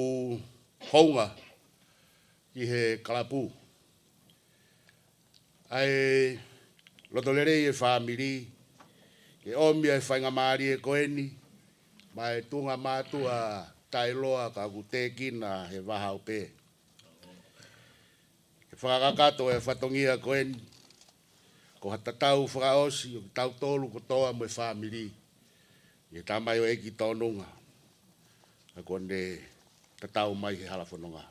hounga ki he kalapu ʻa e loto lelei e fāmili ke ʻomi ʻa e faingamālie ko eni maʻa e tuʻunga mātuʻa taʻeʻiloa ka ʻoku tēkina he vahaʻa ope. Ke fakakakato e fatongia ko eni, ko ha tatau fakaʻosi ʻo kitautolu kotoa mo e fāmili, ʻi he tamaioʻeiki tōnunga, ʻa ia kuo ne tatau mai he hala fononga.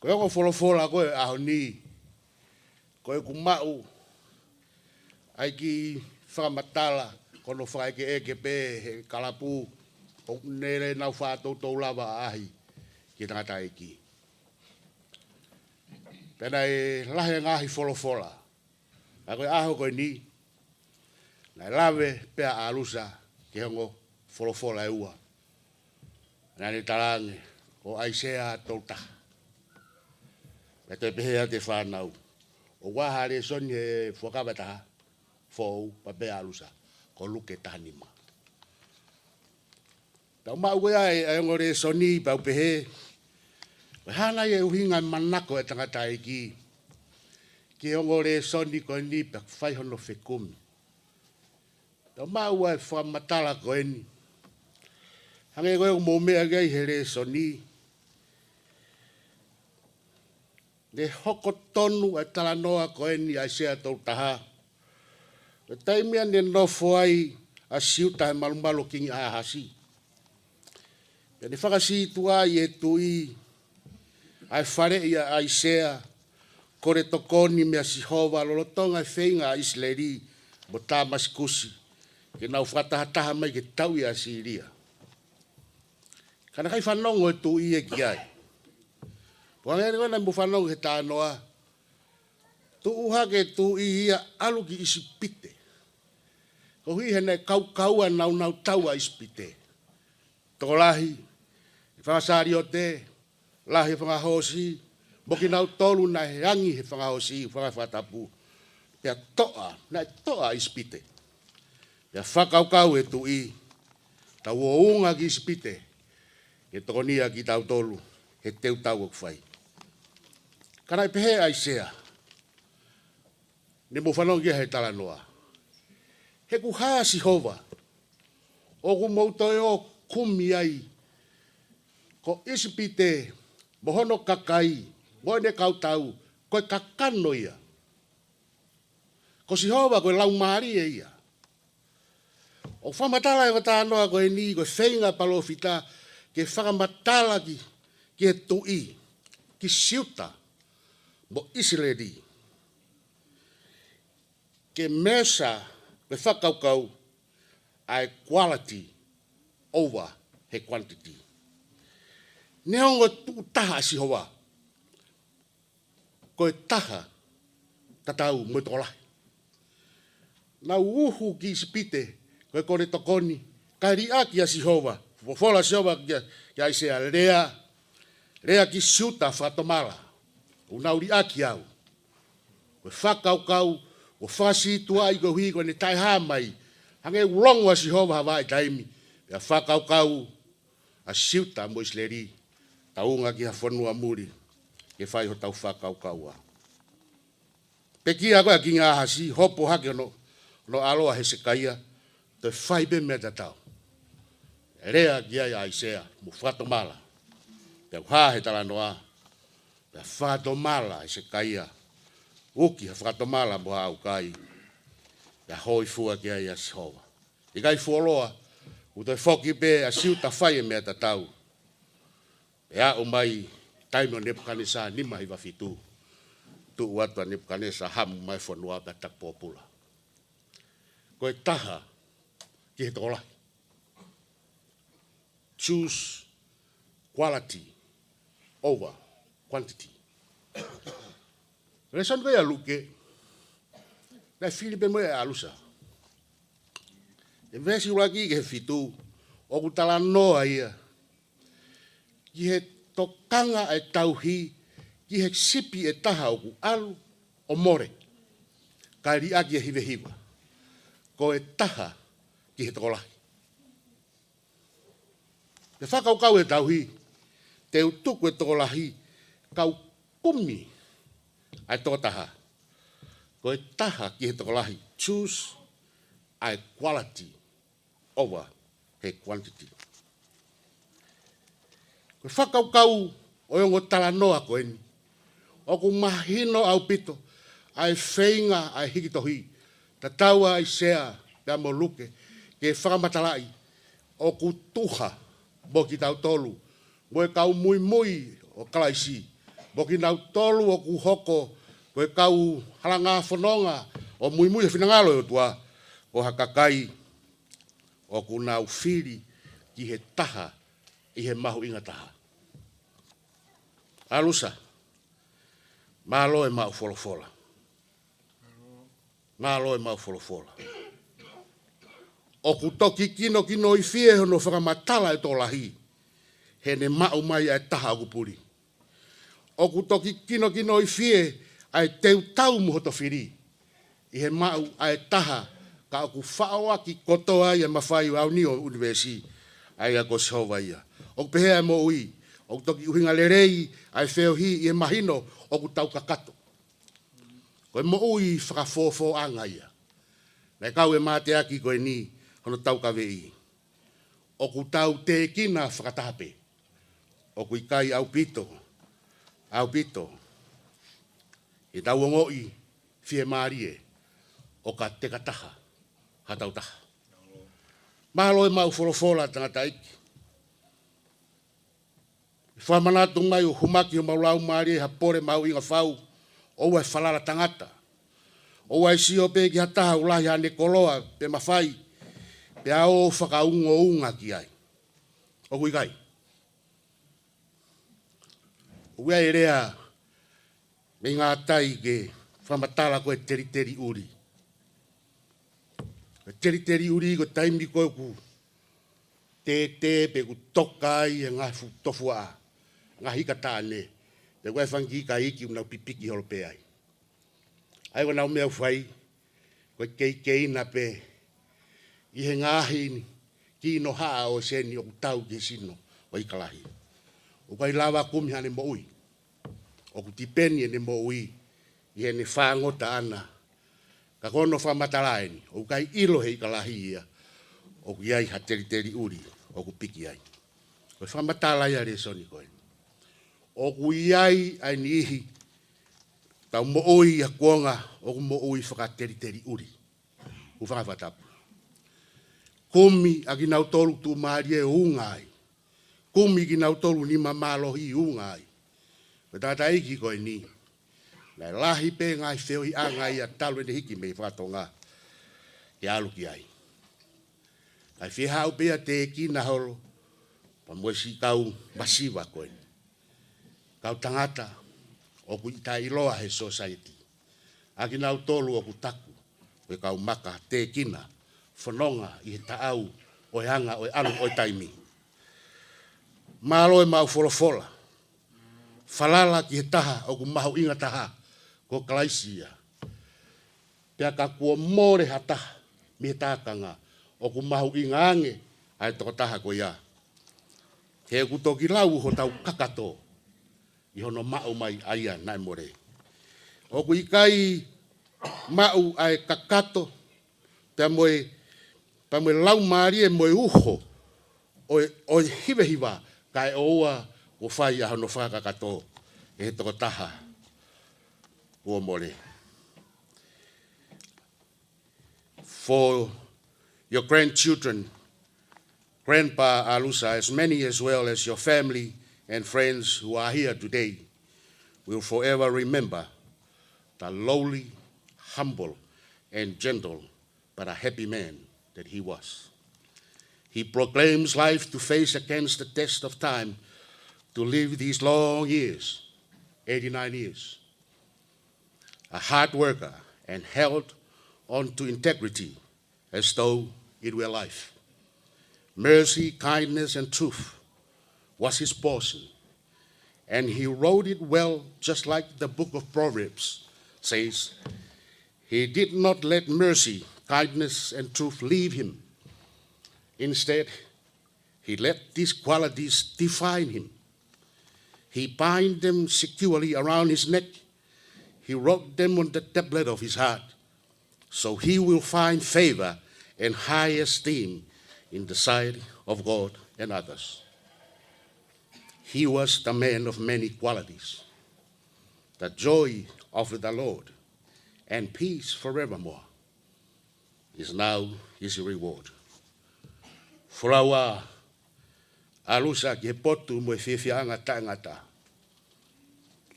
Ko e ongo folofola ko e ʻaho ni, ko ʻeku maʻu ʻa e kiʻi fakamatala, ko hono fakaʻekeʻeke pē he kalapu, ʻoku ne lē nau faʻa toutou lava ʻaʻahi ki he tangataʻeiki. Pea naʻe lahi e ngaahi folofola. Ka ko e ʻaho ko eni, naʻe lave pē ʻa ʻAlusa ki he ongo folofola ʻe ua. Naʻa ne talaange, ko ʻAisea tolu taha. Pea toe pehē atu e fānau, ʻoku ʻi ai ha lēsoni he Fuakava ʻe taha foʻou? Pea pehē ʻa ʻAlusa, ko Luke taha nima. Tau maʻu ko ia e, e ongo lēsoni, pea u pehē, ko e hā nai e ʻuhinga e manako e tangataʻeiki ki he ongo lēsoni ko eni pea fai hono fekumi? Tau maʻu ʻa e fakamatala ko eni. Hangē ko ia ʻoku mou meʻa ki ai he lēsoni, ne hoko tonu e talanoa ko eni ʻAisea tolu taha ʻi he taimi naʻe nofo ai ʻa Siuta he malumalu ʻo Kingi ʻAhasi. Pea ne fakasītuʻaʻi ʻe he tuʻi ʻa e faleʻi ʻa ʻAisea, kole tokoni meia Sihova lolotonga e feinga ʻa ʻIsileli mo Tāmasikusi ke nau fakatahataha mai ke tauʻi ʻa ʻAsīlia. Ka naʻe ʻikai fanongo e tuʻi ia ki ai. Pea hangē ko ia naʻa mou fanongo he talanoa, tuʻu hake e tuʻi ia ʻalu ki ʻIsipite. Koeʻuhi he naʻe kaukaua e nāunau tau ʻa ʻIsipite. Tokolahi e fanga saliote, lahi e fanga hoosi, mo kinautolu naʻe angi he fanga hoosi, fanga fakatapu. Pea toʻa, naʻe toʻa ʻa ʻIsipite. Pea fakakaukau e tuʻi, tau ō ʻunga ki ʻIsipite ke tokonia kitautolu he teuteu ʻoku fai. Ka naʻe pehē ʻe ʻAisea, naʻa mou fanongo ki ai he talanoa, he ʻoku hā Sihova ʻoku mou toe ō ʻo kumi ai, ko ʻIsipite mo hono kakai mo ʻene kau tau, ko e kakano ia. Ko Sihova ko e Laumālie ia. ʻOku fakamatala e talanoa ko eni, ko e feinga e palōfita ke fakamatala ki, ki he tuʻi, ki Siuta mo ʻIsileli, ke measure, ke fakakaukau ʻa e quality over he quantity. Neongo e tuʻu taha ʻa Sihova, ko e taha tatau mo e tokolahi. Nau uhu ki ʻIsipite ko e kole tokoni, kae liʻaki ʻa Sihova, folofola ʻa Sihova kia, kia ʻAisea, lea, lea ki Siuta fakatomala, ʻoku nau liʻaki au. Ko e fakakaukau, ko e fakasītuʻaʻi koeʻuhi ko ʻene taʻehā mai, hangē ʻoku longo ʻa Sihova ha vahaʻa taimi, pea fakakaukau ʻa Siuta mo ʻIsileli, tau ō ʻunga ki ha fonua muli, ke fai hotau fakakaukau. Pekia ko ē ʻa Kingi ʻAhasi, hopo hake hono, hono ʻalo ʻa Hesekaia, toe fai pē meʻa tatau. Lea ki ai ʻa ʻAisea, mo fakatomala. Pea ʻoku hā he talanoa, pea fakatomala ʻa Hesekaia, uki ha fakatomala mo ha ʻaukai, pea hōifua ki ai ʻa Sihova. ʻIkai fuoloa, kuo toe foki pē ʻa Siuta fai e meʻa tatau. Pea aʻu mai taimi ʻo Nepukanesa nima hiva fitu, tuʻu atu ʻa Nepukanesa hamu mai fonua pea taki pōpula. Ko e taha ki he tokolahi. Choose quality over quantity. Lēsoni ko ia ʻa Luke, naʻe fili pē mo ia ʻe ʻAlusa. ʻI he veesi ʻuluaki ki he fitu, ʻoku talanoa ia ki he tokanga e tauhi ki he sipi ʻe taha ʻoku ʻalu ʻo mole. kae liʻaki e hivehiva. Ko e taha ki he tokolahi. Pea fakakaukau e tauhi, te u tuku e tokolahi, kau kumi ʻa e tokotaha. Ko e taha ki he tokolahi, choose ʻa e quality over he quantity. Ko e fakakaukau ʻo e ongo talanoa ko eni, ʻoku mahino ʻaupito ʻa e feinga ʻa e hiki tohi, tatau ai ʻa ʻAisea pea mo Luke, ke fakamatalaʻi ʻoku tuha mo kitautolu, mo e kau muimui ʻo Kalaisi, mo kinautolu ʻoku hoko ko e kau halanga fononga ʻo muimui he finangalo ʻo e ʻOtua, ko ha kakai ʻoku nau fili ki he taha ʻi he mahuʻinga taha. ʻAlusa, mālō e maʻu folofola. Mālō e maʻu folofola. ʻOku toki kinokinoifie hono fakamatala e tokolahi, heʻene maʻu mai ʻa e taha ʻoku puli. ʻOku toki kinokinoifie ʻa e teutau mo hoto fili ʻi he maʻu ʻa e taha, ka ʻoku faʻoaki kotoa ai e mafai ʻo e ʻaoni ʻo e ʻunivēsi, ʻa ia ko Sihova ia. ʻOku pehē ʻa e moʻui, ʻoku toki ʻuhinga lelei ʻa e feohi ʻi he mahino ʻoku tau kakato. Ko e moʻui fakafōfōʻanga ia. Naʻe kau e mateaki ko eni hono taukaveʻi, ʻoku tau tēkina fakataha pē. ʻOku ʻikai ʻaupito, ʻaupito ʻetau ongoʻi fiemālie ʻo ka teka taha ha tautaha. Mālō e maʻu folofola tangataʻeiki. Fakamanatu mai ʻo humaki homau laumālie ha pole mahuʻinga fau, ʻoua ʻe falala tangata. ʻOua ʻe sio pē ki ha taha ʻoku lahi haʻane koloa pe mafai, pea ō fakaungaunga ki ai. ʻOku ʻikai. ʻOku ʻi ai e lea mei ngātai ke fakamatala ko e teliteli ʻuli. Ko e teliteli ʻuli ko e taimi ko ē ʻoku tētē pe ʻoku toka ai e ngaahi fuʻu tofuaʻa, ngaahi ika taʻane, pe ko e fanga kiʻi ika iiki ʻoku nau pipiki holo pē ai. ʻA ia ko ʻenau meʻa ʻoku fai, ko e keikeina pē ʻi he ngaahi kiʻi nohaʻa ʻo e seni ʻoku tau ki he sino ʻo e ika lahi. ʻOku ʻikai lava kumi haʻane moʻui. ʻOku tipeni ʻene moʻui ʻi heʻene fāngota ʻana. Ka ko hono fakamatala eni, ʻoku ʻikai ʻilo he ika lahi ia ʻoku ʻi ai ha teliteli ʻuli ʻoku piki ai. Ko e fakamatala ia ʻa e lēsoni ko eni. ʻOku ʻi ai ʻa e niʻihi tau moʻui ʻi ha kuonga ʻoku moʻui fakateliteli ʻuli. ʻOku fakafatapu. Kumi ʻa kinautolu tuʻumālie ʻo unga ai. Kumi kinautolu nima mālohi ʻo unga ai. Ko e tangataʻeiki ko eni, naʻe lahi pē ngaahi feohiʻanga ia talu ʻene hiki mei Fakatonga ke ʻalu ki ai. Kae fie haʻu pē ia tēkina holo pea mo e siʻi kau masiva ko eni. Kau tangata ʻoku ʻikai ʻiloa he society. ʻA kinautolu ʻoku taku ko e kau maka tēkina fononga ʻi he taʻau ʻo e anga ʻo e ʻalu ʻo e taimi. Mālō e maʻu folofola. Falala ki he taha ʻoku mahuʻinga taha, ko Kalaisi ia. Pea ka kuo mole ha taha mei he tākanga, ʻoku mahuʻinga ange ʻa e tokotaha ko ia. He ʻoku toki lau hotau kakato ʻi hono maʻu mai ʻa ia naʻe mole. ʻOku ʻikai maʻu ʻa e kakato pea mo e, pea mo e laumālie mo e uho ʻo e, ʻo e hivehiva, kae ʻoua kuo fai ʻa hono fakakakato ʻe he tokotaha kuo mole. For your grandchildren, Grandpa ʻAlusa, as many as well as your family and friends who are here today, will forever remember the lowly, humble, and gentle, but a happy man that he was. He proclaims life to face against the test of time to live these long years, eighty-nine years. A hard worker and held on to integrity as though it were life. Mercy, kindness, and truth was his portion, and he wrote it well, just like the book of Proverbs says, He did not let mercy, kindness, and truth leave him. Instead, he let these qualities define him. He bind them securely around his neck. He wrote them on the tablet of his heart. So he will find favor and high esteem in the sight of God and others. He was the man of many qualities. The joy of the Lord and peace forevermore is now his reward. Folau ā, ʻalu ā ki he potu mo e fiefiaʻanga taʻengata.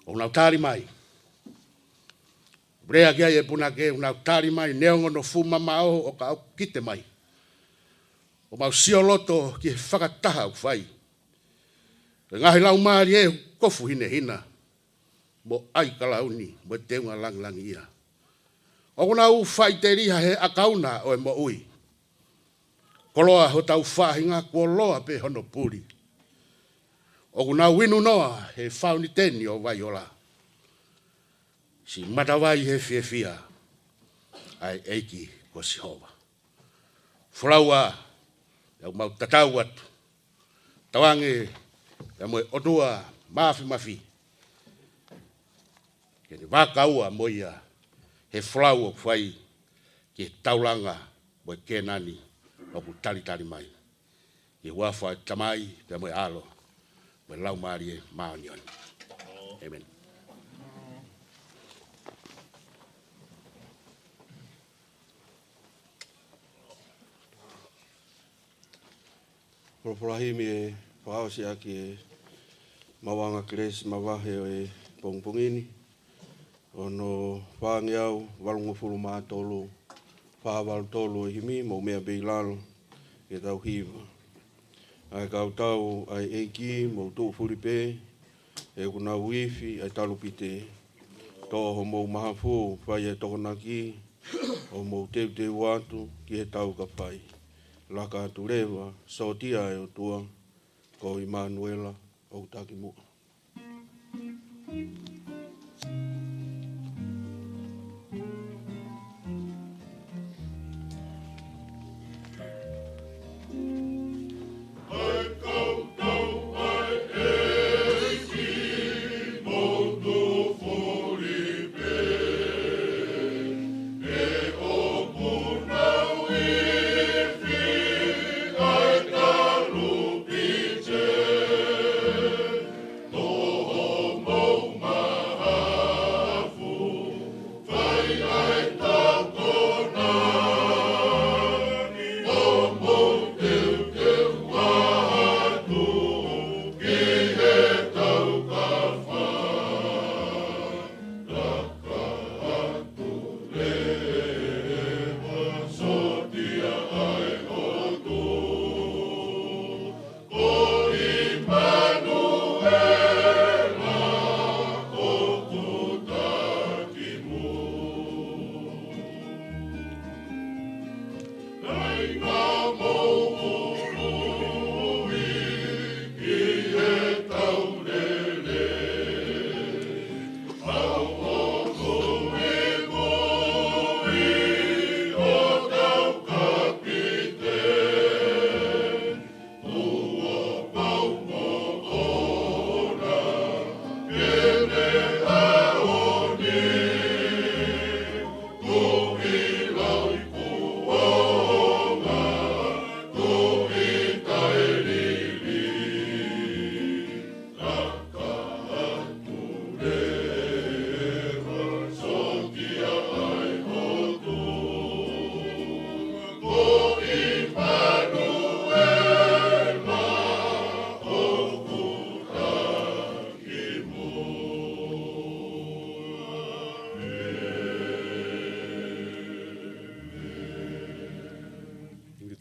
ʻOku nau tali mai. Lea ki ai e punake, ʻoku nau tali mai, neongo hono fuʻu mamaʻo ʻo ka ʻoku kite mai. ʻOku mau sio loto ki he fakataha ʻoku fai. Ko e ngaahi laumālie ʻoku kofu hinehina mo ʻai kalauni mo e teunga langilangiʻia. ʻOku nau faʻiteliha he ʻakauna ʻo e moʻui. Koloa hotau faʻahinga kuo loa pē hono puli. ʻOku nau inu noa he fauniteni ʻo Vaiola. Siʻi matavai he fiefia ʻa e ʻEiki ko Sihova. Folau ā, ʻoku mau tatau atu. Tauange ia mo e ʻOtua Māfimafi. Ke ne vakaua mo ia he folau ʻoku fai ki he taulanga mo e Kēnani ʻoku talitali mai. ʻI he huafa ʻo e Tamai, pea mo e ʻAlo, mo e Laumālie Māʻoniʻoni. ʻĒmeni. Folofola himi ʻe fakaʻosi ʻaki e maʻuʻanga kelesi mavahe ʻo e pongipongi ni. Ono fāngeau valungofulu mā tolu, fā valu tolu e himi, mou meʻa pē ʻi lalo ke tau hiva. ʻA e kau tau ʻa e ʻEiki, mou tuʻu fuli pē, he ʻoku nau ifi ʻa e talupite. Toʻo homou mahafu, fai e tokonaki, ʻo mou teuteu atu ki he tau ka fai. Laka atu leva, sōtia ʻa e ʻOtua, ko ʻImanuela ʻoku taki muʻa.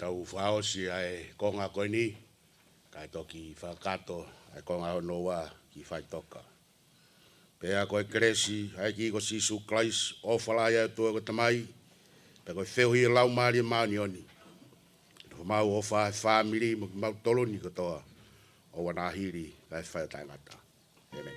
Tau fakaʻosi ʻa e konga ko eni, kae toki fakakakato ʻa e konga hono ua ki faʻitoka. Pea ko e kelesi ʻa e ʻEiki ko Sīsū Kalaisi, ʻofa lahi ʻa e ʻOtua ko e Tamai, pea ko e feohi ʻa e Laumālie Māʻoniʻoni, ʻe nofo maʻu ʻo fai fāmili mo kimautolu ni kotoa, ʻo ʻaneafi kae fai ʻo taʻengata. ʻĒmeni.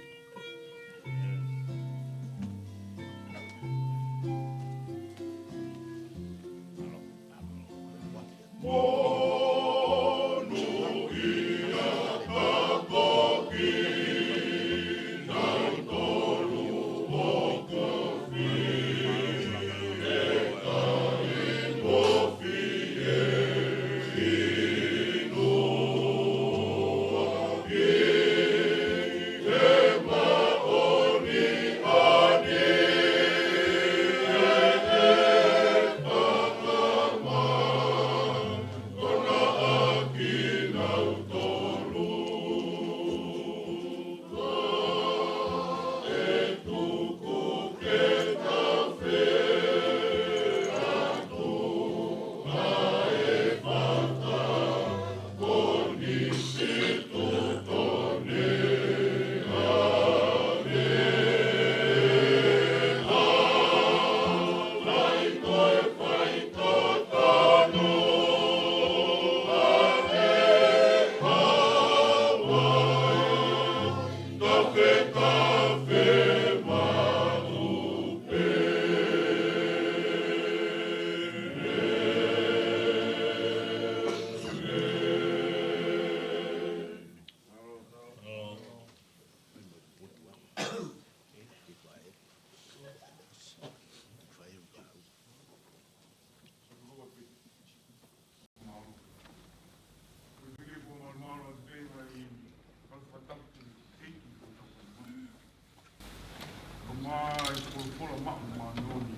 Mai, folofola maʻu māʻoniʻoni.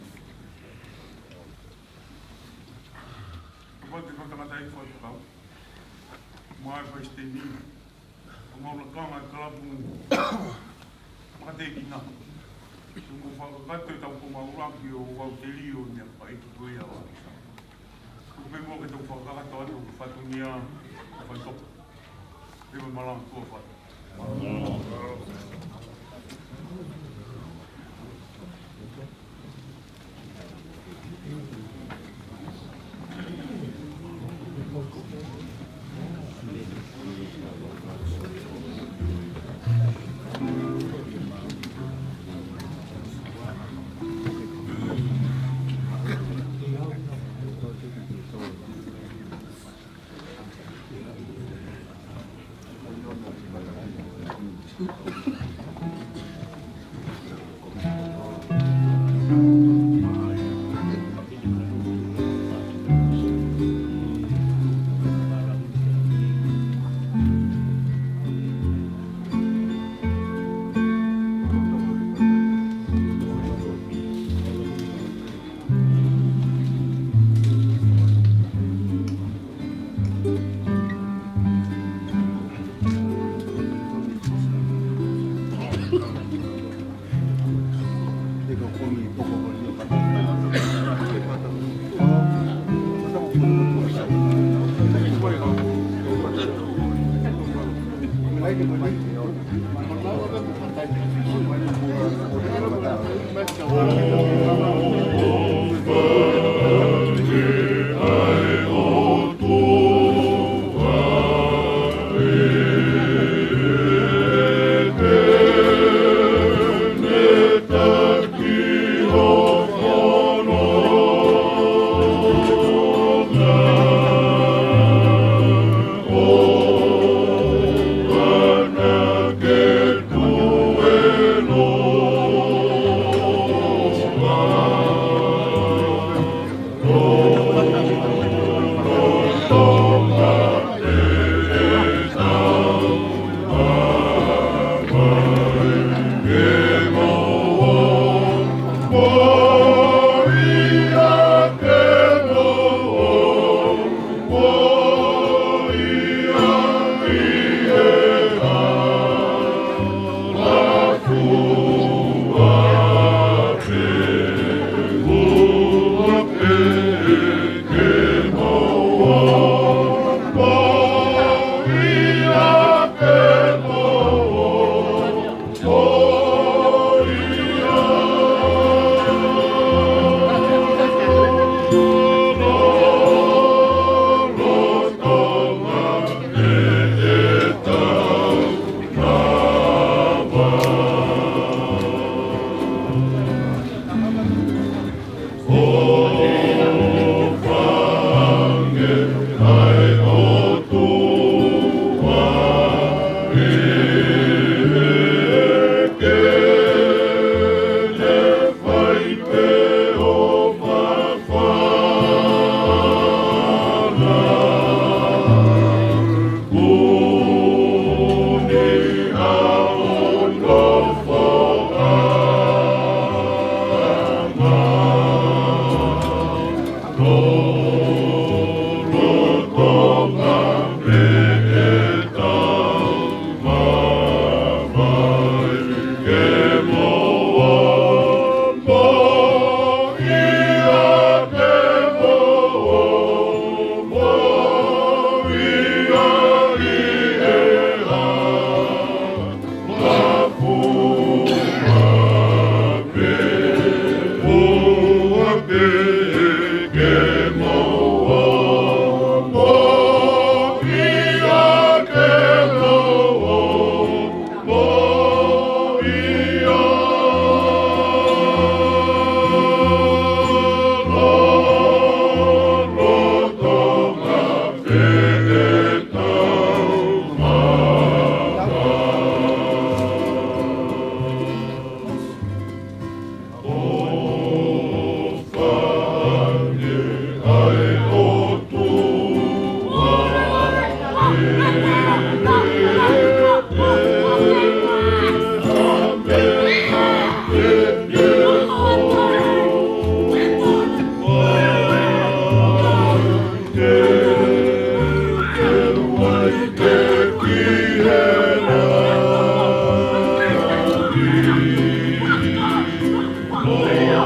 Kapau te u tangataʻeiki fakafaifekau, mai palesiteni, ʻo e ngaahi lakanga ʻo e kalapu, mate kina. Te u fakakakato ʻetau konga ʻuluaki ʻo e ʻuluaki telio ʻo e meʻakai ko ia ʻo e ʻaho. Ko e pē mo ke tau fakakakato atu, fatongia, faitoka. Te u malanga tua fai. Ko ia,